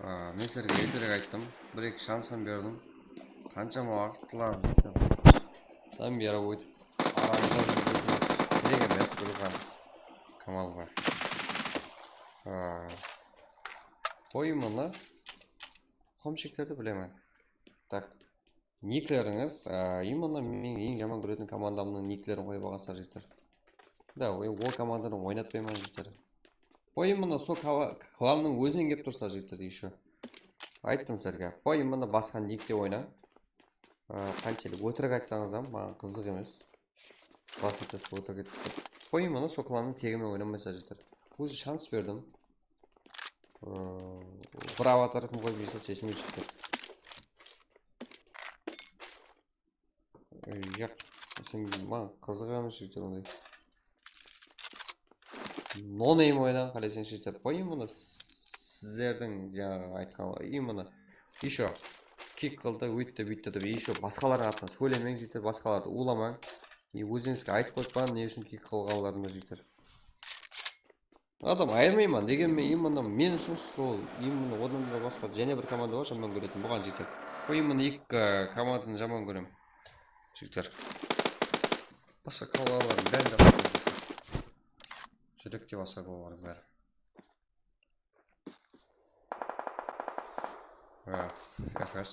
A, men sizlerge erterek ayttım, bir-eki shansın berdim. Qanshama waqıtlardan beri óytip aramızda júrip ótiwimiz kerek emes, Ruslan Kamalova. A, qoy bunı. Qomsheklerdi bilemen. Tak. Niklerińiz, a, именно men eń jaman kóretin komandamnıń niklerin qoyıp alǵansızlar, jigitler. Da, o, o komandanı oynatpayman, jigitler. Qoyıń mına, sol kla-, klannıń ózinen kelip tursa, jigitler, еще. Ayttım sizlerge. Qoyıń mına, basqa nikte oynań. A, qanshelli ótirik aytsańız hám, maǵan qızıq emes. Bas etes, ótirik etes dep. Qoyıń mına, sol klannıń tegime oynamaysa, jigitler. Уже shans berdim. Ee, bir avatar kim qoyıp, jigitler, sheshilmey, jigitler. Ee, yaq, sen, maǵan qızıq emes, jigitler, onday. No name oynaǵın qáleseńshi, jigitler. Qoyıń bunı, s-, sizlerdiń jańaǵı aytqan, и mına, еще kik qıldı, óytti, búytti dep, еще basqalardıń atınan sóylemeń, jigitler, basqalardı uwlamań. И ózińizge aytıp qoyıp barıń, ne ushın kik qılǵanlarımdı, jigitler. Adam ayırmayman, degenmen, именно men ushın sol, именно odan da basqa jáne bir komanda bar, jaman kóretin, buǵan jeter. Bul именно eki, e, komandanı jaman kóremen. Jigitler. Basqa komandalardıń bárin jaqsı kóremen, jigitler. Júrekte basqa komandalardıń bári. E, F S.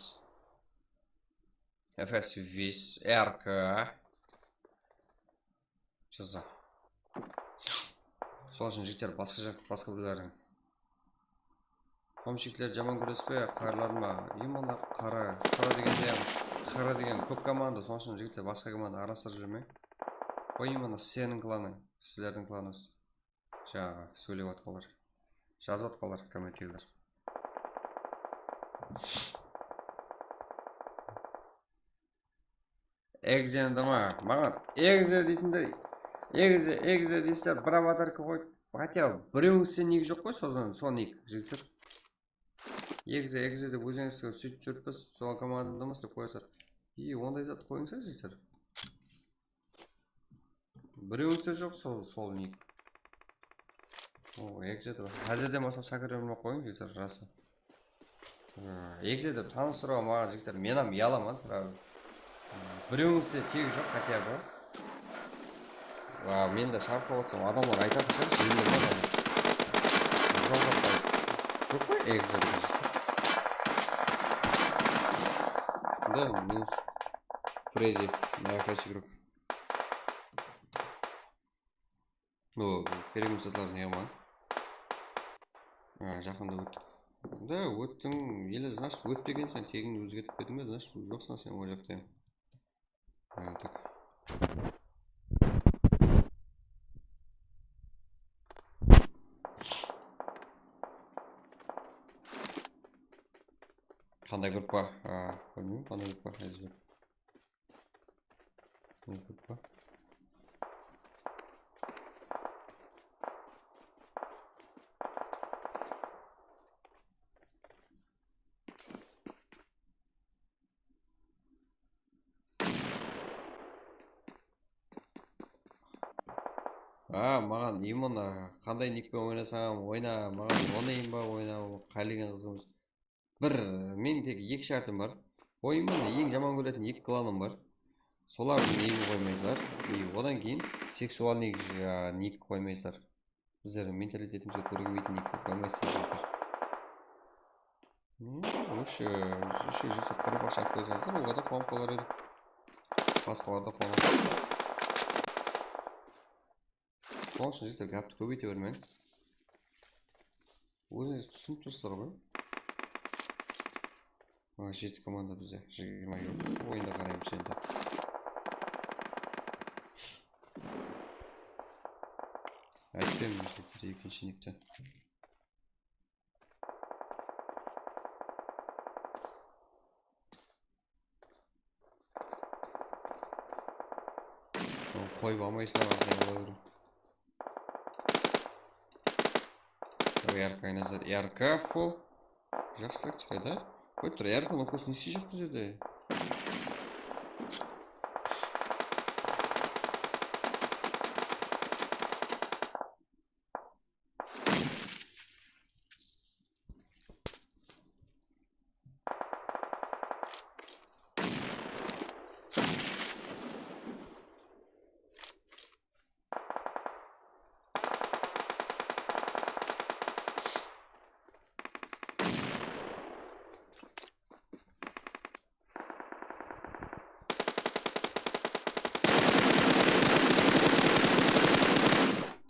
F S Vis, R K. Чё за? Sol ushın, jigitler, basqa jaq, basqa birleriń. Pomshikler jaman kóresiz be, qarlar ma? Именно qara, qara degende, qara degen kóp komanda, sonıń ushın jigitler basqa komanda aralastırıp júrmeń. Qoy, именно sizlerdiń klanıń, sizlerdiń klanıńız. Jańaǵı sóylep atqanlar, jazıp atqanlar, kommentariyler. Egze ma? Maǵan egze deytinder, egze, egze deyse, bir avatarka qoyıp, хотя бы birewińizde nik joq qoy, sozan, sol nik, jigitler. Egze, egze dep ózińizge sóytip júrip, biz sol komandamız dep qoyasızlar. И onday zat qoyıńızlar, jigitler. Birewińizde joq sol, sol nik. O, egze dep. Házirden baslap Sakirden bilmey-aq qoyıń, jigitler, rası. Egze dep tanıstırıwǵa maǵan, jigitler, men hám uyalaman, сразу. Birewińizde tegi joq, хотя бы. Wa, men de sharqlap otırsam, adamlar aytatın shıǵar, jildim ba, joq, joq qoy, egze dep. Да, минус. Фрези, моя фейс игрок. O, kerek emes zatlardı ne qılaman? A, jaqında óttik. Da, óttiń, ele, значит, ótpegenseń, tegińdi ózgertip berdiń be, значит, joqsań sen o jaqta. A, так. Qanday gruppa? A, bilmeymen, qanday gruppa, házir. Gruppa. A, maǵan именно qanday nik penen oynasań, oyna, maǵan oynayın ba, oyna, qálegen qızıńız. Bir, meniń tek eki shártim bar. Oyın menen eń jaman kóretin eki klanım bar. Solardıń nekin qoymaysızlar. И odan keyin seksualnıy, a, nik qoymaysızlar. Bizlerdiń mentalitetimizge tuwra kelmeytin nikler qoymaysızlar, jigitler. Hmm, usı, usı jigitler qırıp aqsha alıp qoysańızlar, oǵada quwanıp qalar edim. Basqalar da quwanadı. Sonıń ushın, jigitler, gápti kóbeyte bermeń. Ózińiz túsinip tursızlar ǵoy. Mına jeti komanda bizde, jigirma yoq. Oyında qaraymız endi. Aytpayman, jigitler, ekinshi nikti. Qoyıp almaysızlar, arqayın ola beriń. Yarka, Aynazar, yarka full. Jaqsı taktika da. Qoyıp tur, yarkanıń kóz nesi joq bizde.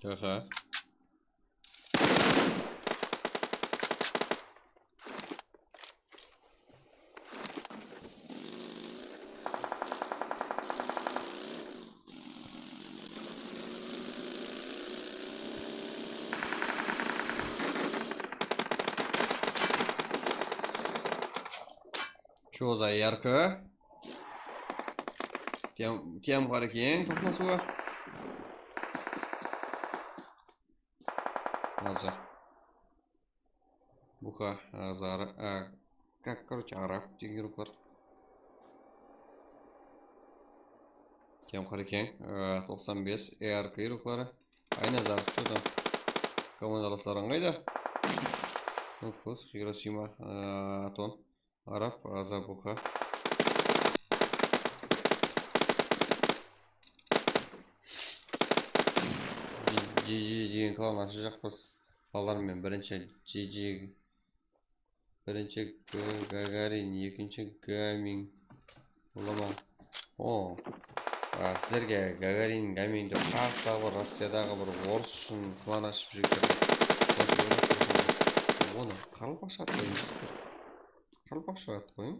Aha. Чё за ярко? Тем, тем qara keń toqnasıwı. Azı. Buxa, azarı, a, как, короче, arab degen ruxlar. Tem qara keń, a, toqsan bes, A R K ruxları. Aynazar, что там? Komandalaslarıń qayda? Nukos, Hiroshima, a, Aton. Arab, aza buxa. G G degen klan ashajaqpız. Balalar men birinshi G G, birinshi G-, Gagarin, ekinshi Gaming. Bola ma? O. A, sizlerge Gagarin, Gaming dep, taq ta bir Rossiyadaǵı bir orıs ushın klan ashıp júrgen. Onı qaraqalpaqsha atı qoyıń, jigitler. Qaraqalpaqsha atı qoyıń.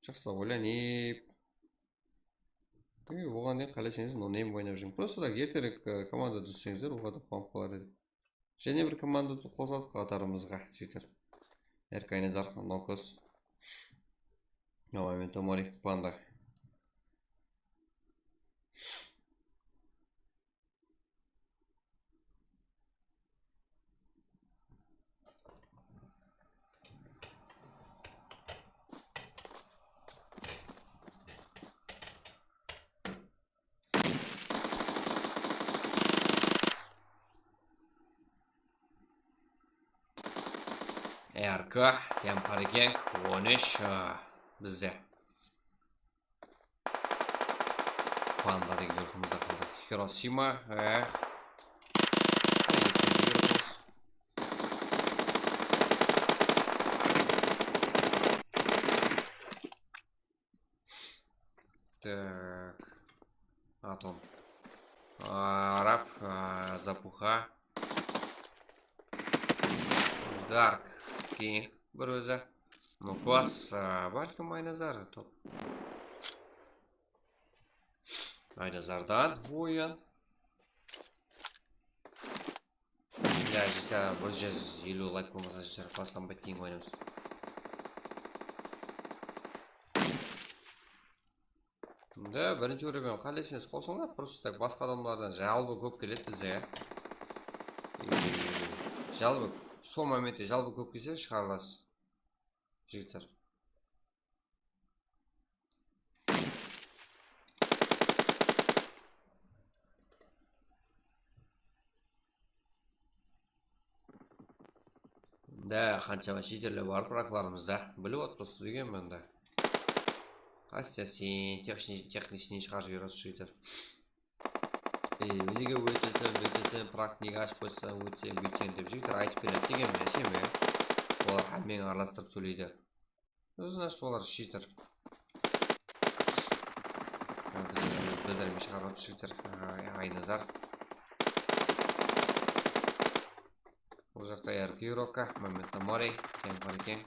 Jaqsılap oylanıp. Ey, oǵan deyin qáleseńiz, no name oynap júriń. Prosta tak erterek, e, komanda dúzseńizler, oǵan da quwanıp qalar edik. Jáne bir komanda qosadı qatarımızǵa, jigitler. Erkay Nazar, Nokos. Momento Mori, Panda. R K, Temqarikeń, on úsh, ı, bizde. Panda degen grupamızda qaldı. Hiroshima, e. Tak. Atom. Arab, a, Zapuxa. Dark King bir ózi. Nukos, a, bálkim Aynazar top. Aynazardan oyın. Ya, jigitler, bir júz eliw layk bolmasa, jigitler, baslanbaydı, keyin oynaymız. Endi birinshi úrovень qáleseńiz qosıńlar, prosto tak basqa adamlardan jalbı kóp keledi bizde, ya. Jalbı, sol momentte jalbı kóp kelse shıǵarılasız, jigitler. Da, qanshama chiterler bar, praklarımızda. Bilip otırıpsız degenmen da. Áste-áste texni-, texnichniy shıǵarıp júrip otır chiter. Ey, nege óyteseń, búyteseń, prak nege ashıp qoysań, óytseń, búytseń dep jigitler aytıp beredi degenmen, sen be? Olar hámmeni aralastırıp sóyleydi. Ózin ashıp olar chiter. Bizge bildirmey shıǵarıp atır chiter. Ay, Aynazar. Bul jaqta R K Roka, Momento Mori, Temqarikeń.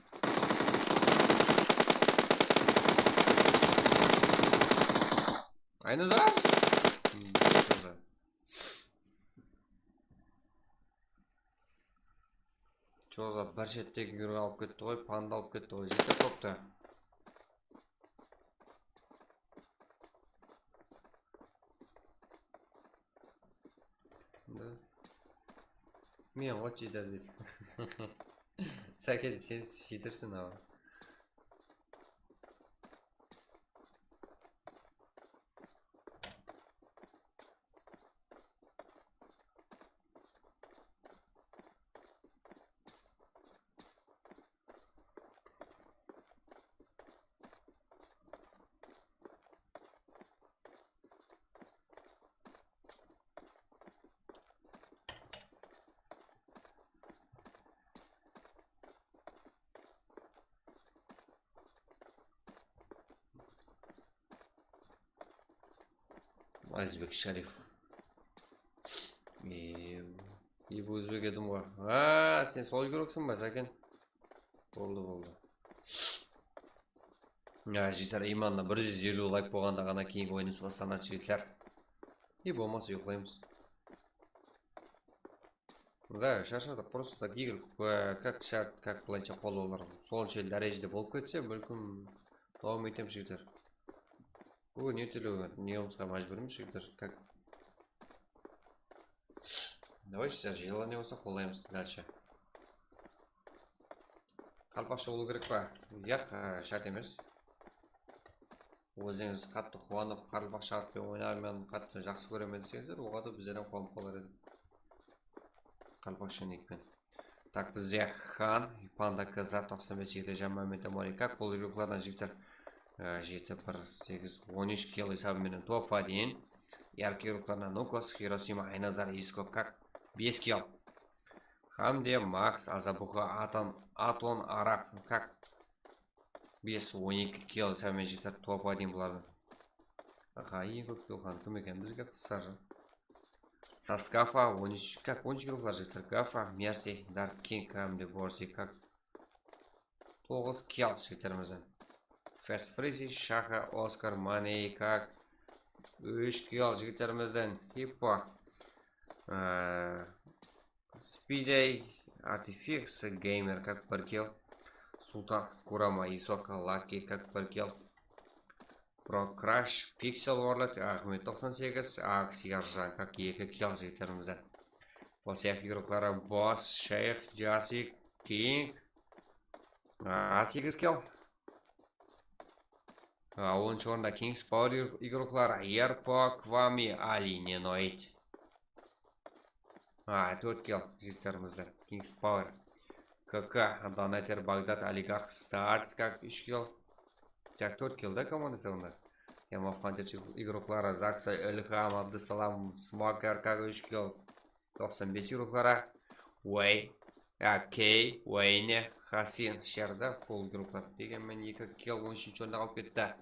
Aynazar! Hmm, Choza. Choza bir shettegi yurgi alıp ketti ǵoy, Panda alıp ketti ǵoy, jigitler toptı. Men ǵoy jigitler deydi. Sáken, sen jigiterseń awa. Azizbek Sharif. E, e, bu ózbek edim ǵoy. A, sen sol igroksıń ba, Sáken? Boldı, boldı. Ya, jigitler, imanına bir júz eliw layk bolǵanda ǵana keyingi oyınımız baslanadı, jigitler. E, bolmasa uyıqlaymız. Da, sharshadıq, prosto tak igr, e, kak shart, kak bılayınsha qollanılar. Sonshelli dárejede bolıp ketse, bálkim dawam etemiz, jigitler. Búgin ertelew newımızǵa májbúrmiz, jigitler. Kak. Давай, jigitler, jıyılanıw bolsa qollaymız dalshe. Qaraqalpaqsha bolıw kerek pa? Yaq, e, shárt emes. Ózińiz qattı quwanıp, qaraqalpaqsha atpenen oynayman, qattı jaqsı kóremen deseńizler, oǵada bizler hám quwanıp qalar edik. Qaraqalpaqsha nikpen. Tak, bizde Xan, Panda K Z, toqsan bes jigiti, Jamoa Metamorika, kol yurıqlardan jigitler, e, jeti, bir, segiz, on úsh kill esabı menen top один. Yarkı yurıqlardan Nukos, Hiroshima, Aynazar, Isko, kak, bes kill. Hám de Max, Azabuxa, Atan, Aton, Arab, kak, bes, on eki kill esabı menen jigitler, top один bulardıń. Aha, eń kóp kill alǵan kim eken? Bizge qızsarı. Saskafa on úsh, kak, on úsh игрокlar jigitler. Gafa, Mersi, Dark King, hám de Borsi, kak, toǵız kill jigitlerimizden. Fast Freezy, Shaka, Oscar, Money, kak, úsh kill jigitlerimizden. Hippo, e, Speedey, Artifix, Gamer, kak, bir kill. Sultan, Kurama, Isoka, Lucky, kak, bir kill. Pro Crash, Pixel World, Ahmet toqsan segiz, Aksiyarjan, kak, eki kill jigitlerimizden. Fosef игрокları Boss, Sheyx, Jasik, King, a, segiz kill. A, onınshı orında Kings Power игрокları Erpo, Kvami, Ali, Nenoid. A, tórt kill jigitlerimizden. Kings Power. K K, Donater, Bagdad, Oligarx, Start, kak, úsh kill. Tak, tórt kill da komanda sonda. Yamaf Hunter игрокları Zaksa, Ilham, Abdusalam, Smoker, kak, úsh kill. Toqsan bes игрокları Way, ya, Key, Wayne, Hasin, Sherda, full игрокlar. Degenmen eki kill on úshinshi orında qalıp ketti.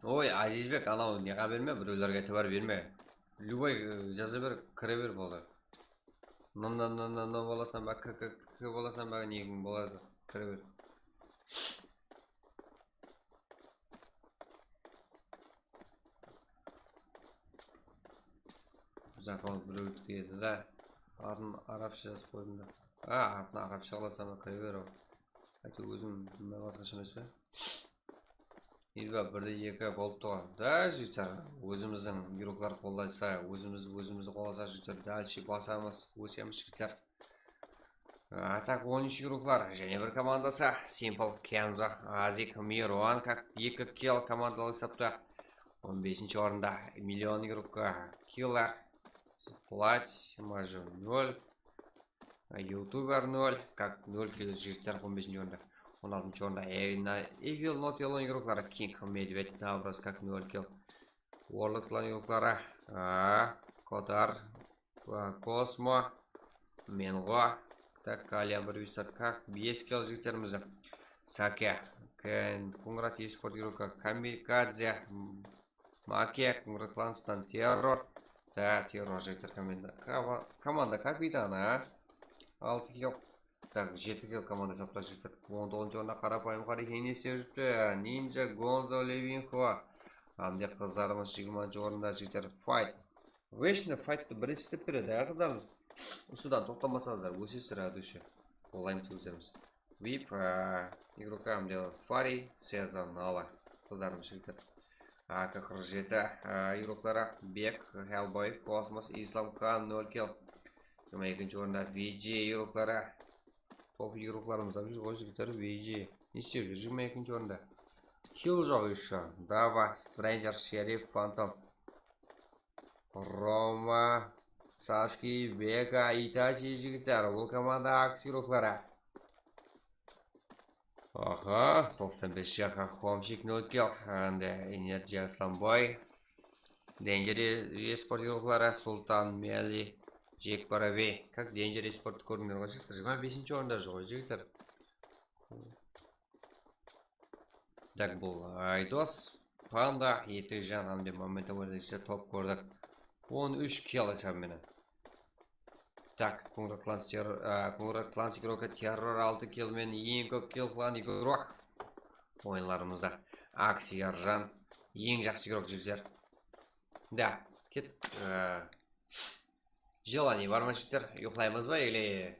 Oy, Azizbek, anaw neǵa berme, birewlerge itibar berme. Любой, e, jaza ber, kire ber, boldı. No, no, no, no, no bolasań ba, k, k, k bolasań ba, negiń boladı, kire ber. Zakon birew edi da. Atın arabsha jazıp qoydım da. A, atın arabsha qılasań ba, kire ber aw. Áyte, ózim bilmey, basqasha emes pe? Ilba birde eki bolıp turǵan. Da, jigitler, ózimizdiń игрокlar qollasa, ózimiz, ózimizdi qollasa, jigitler, дальше basamız, ósemiz, jigitler. A, tak, on úsh игрокlar, jáne bir komandası, Simple, Kenzo, Azik, Miron, kak, eki kill komandalıq esapta. On besinshi orında Million игрокka killer, Splać, Maju, nol, YouTuber, nol, kak, nol kill, jigitler, on besinshi orında. On altınshı orında Evil Not Yellow игрокları, King, Medved, Davros, kak, nol kill. Warlock Clan игрокları, a, Kotar, a, Kosmo, Mengo, tak, Kalyan bir bes, kak, bes kill jigitlerimizdi. Sake, Ken, Kungrat Esport игроkı, Kamikadze, Make, Kungrat Clanstan, Terror, da, Terror jigitler komanda, kava-, komanda kapitanı, altı kill. Tak, jeti kill komanda esapta jigitler. On toǵızınshı orında Qarapayım Qari, ne islep júripti? Ninja, Gonzo, Levinko. Hám de qızlarımız jigirmanshı orında jigitler. Fight. Вечно fight'tı birinshi islep beredi, ya, qızlarımız. Usıdan toqtamasańızlar, ósesizler, adushe. Qollaymız ózlerimiz. Vip, a, игроkka hám de Fari, Seza, Nala. Qızlarımız jigitler. A K qırq jeti, a, игрокları Bek, Hellboy, Kosmos, Islam Khan, nol kill. Jigirma ekinshi orında V G игрокları. Top игрокlarımız da júr ǵoy, jigitler, V G. Ne islep júr jigirma ekinshi orında? Kill joq ещё. Dava, Stranger, Sherif, Phantom, Roma, Saski, Beka, Itachi, jigitler. Bul komanda Aks игрокları. Aha, toqsan bes jaqa Homsik, nol kill. Endi Energy, Aslanboy. Danger Esport игрокları, Sultan, Meli, Jek Barabi. Kak, Danger Esporttı kórdińler ǵoy, jigitler. Jigirma besinshi orında júr ǵoy, jigitler. Tak, bul Aydos, Panda, Etikjan hám de Momenta ortasında top kórdik. On úsh kill esabı menen. Tak, Kungrat Clans terror, a, Kungrat Clans игрокı Terror altı kill menen eń kóp kill qılǵan игрок oyınlarımızda. Aksi Yarjan eń jaqsı игрок, jigitler. Da, kettik. A, Jelaniy bar ma, jigitler? Uyıqlaymız ba, ele?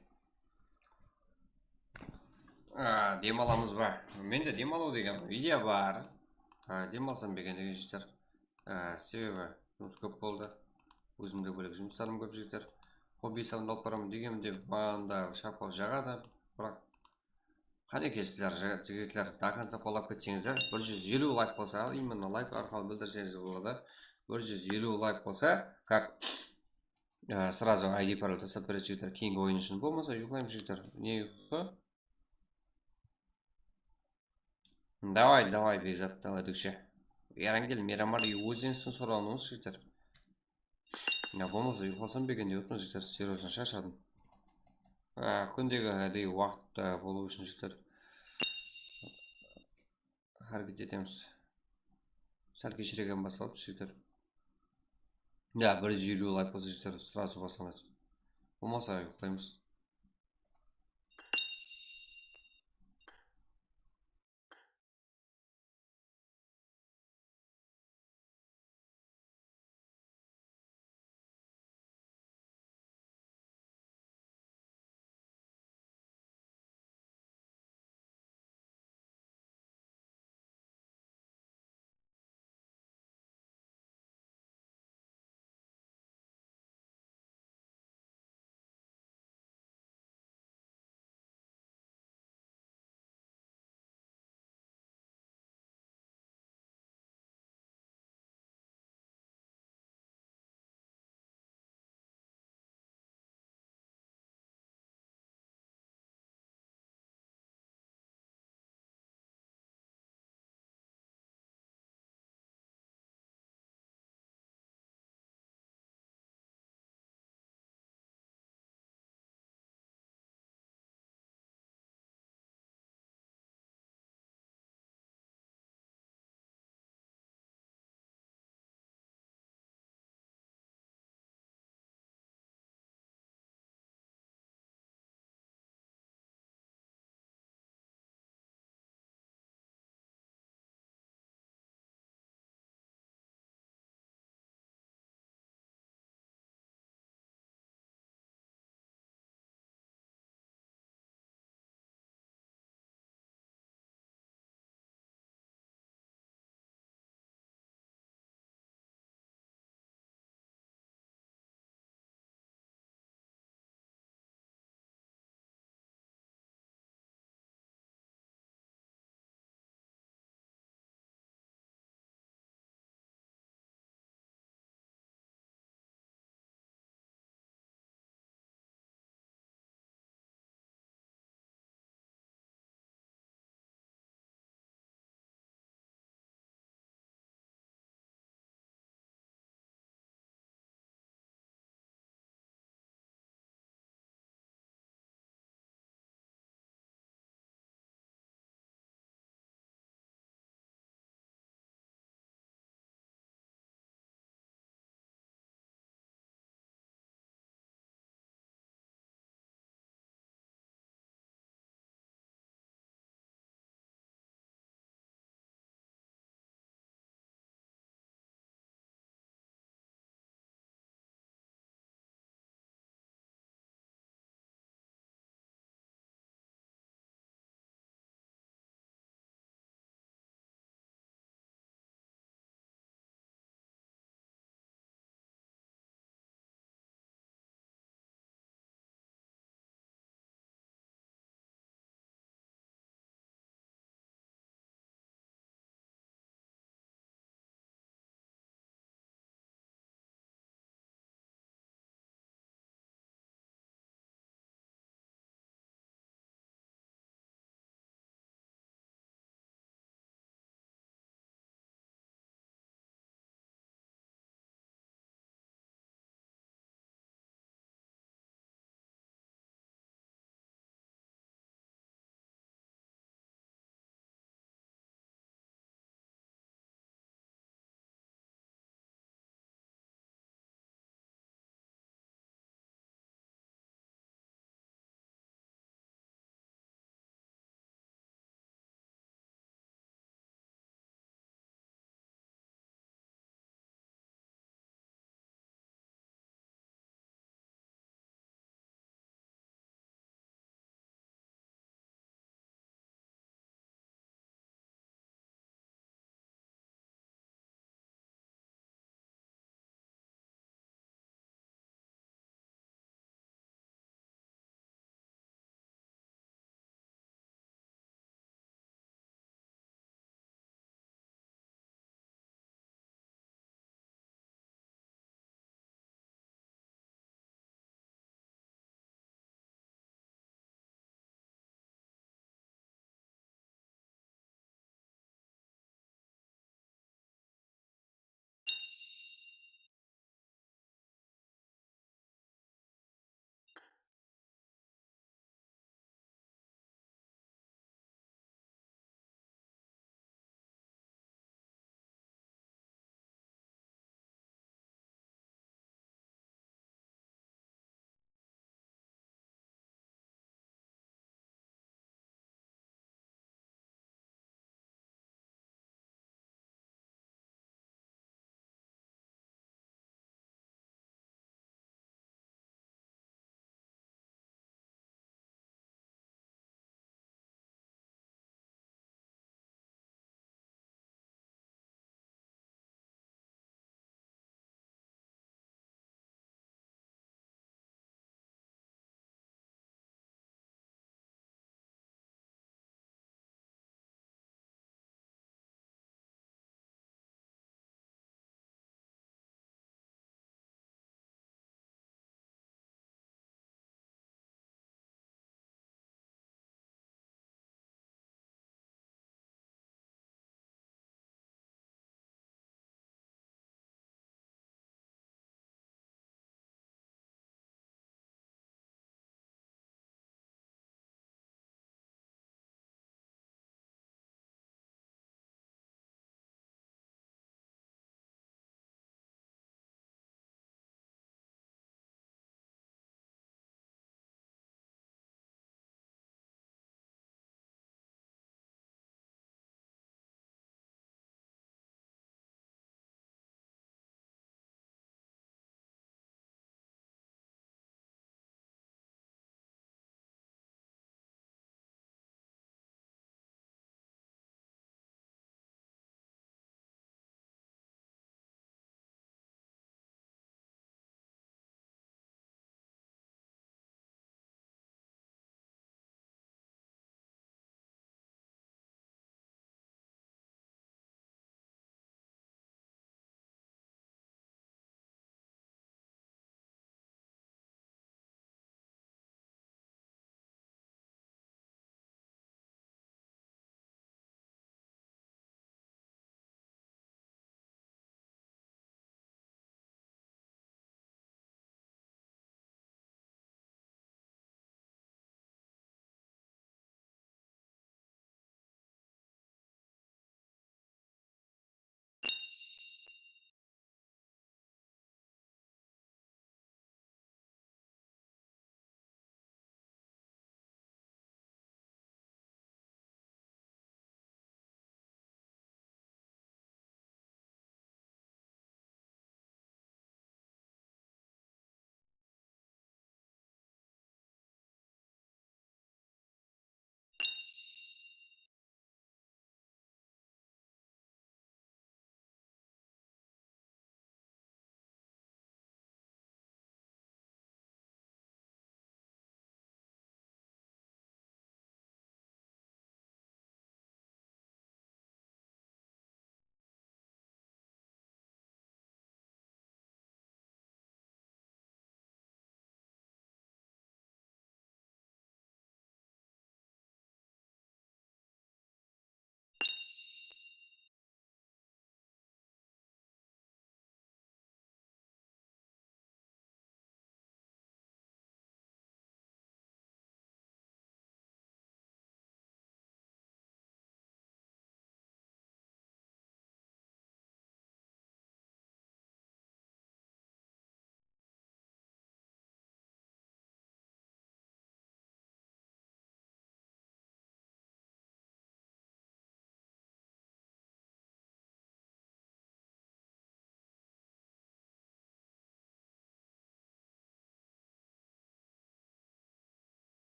A, dem alamız ba? Mende dem alıw degen video bar. A, dem alsam beken degen, jigitler. A, sebebi jumıs kóp boldı. Ózimde bólek jumıslarım kóp, jigitler. Hobbi esabında alıp baraman degenimde, maǵan da shaplaq jaǵadı. Biraq qánekey sizler, jigitler, до конца qollap ketseńizler, bir júz eliw layk bolsa, именно layk arqalı bildirseńiz boladı. Bir júz eliw layk bolsa, как, e, сразу I D parol taslap beredi, jigitler. Keyingi oyın ushın bolmasa, uyıqlaymız, jigitler. Ne uyqı? Давай, давай, Bekzat, давай, dúkshe. Erangel, Miramar, ózinińiz soraǵanıńız, jigitler. Ya bolmasa, uyıqlasam beken dep otırman, jigitler, серьёзно sharshadım. Á, kúndegi, á, waqıtta bolıw ushın, jigitler, háreket etemiz. Sál keshiregen baslalıp, jigitler. Ya, bir júz eliw layk bolsa, jigitler, srazu baslanadı. Bolmasa, uyıqlaymız.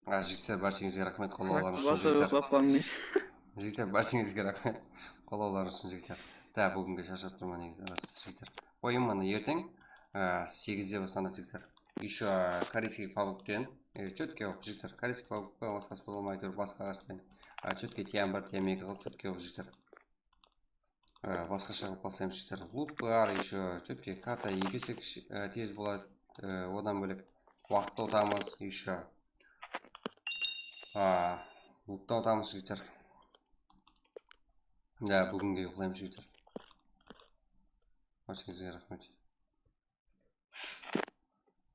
A, jigitler, bársheńizge raxmet qollawlarıńız ushın, jigitler. Jigitler, bársheńizge raxmet qollawlarıńız ushın, jigitler. Da, búginge sharshap turman negizi, ras, jigitler. Qoyıń, mana erteń, a, segizde baslanıp, jigitler. Ещё, a, корейский PUBGten, e, chetke oqıp, jigitler. Корейский PUBG pa, basqası bola ma, áytewir, basqa aǵashtan. A, chetke tiyan bir, tiyan eki qılıp, chetke oqıp, jigitler. E, basqasha qılıp baslaymız, jigitler. Lut bar, ещё chetke karta eki ese kishi, e, tez boladı. E, odan bólek waqıtta utamız, ещё. A, lutta utamız, jigitler. Ya, búginge uyqılaymız, jigitler. Bársheńizge raxmet.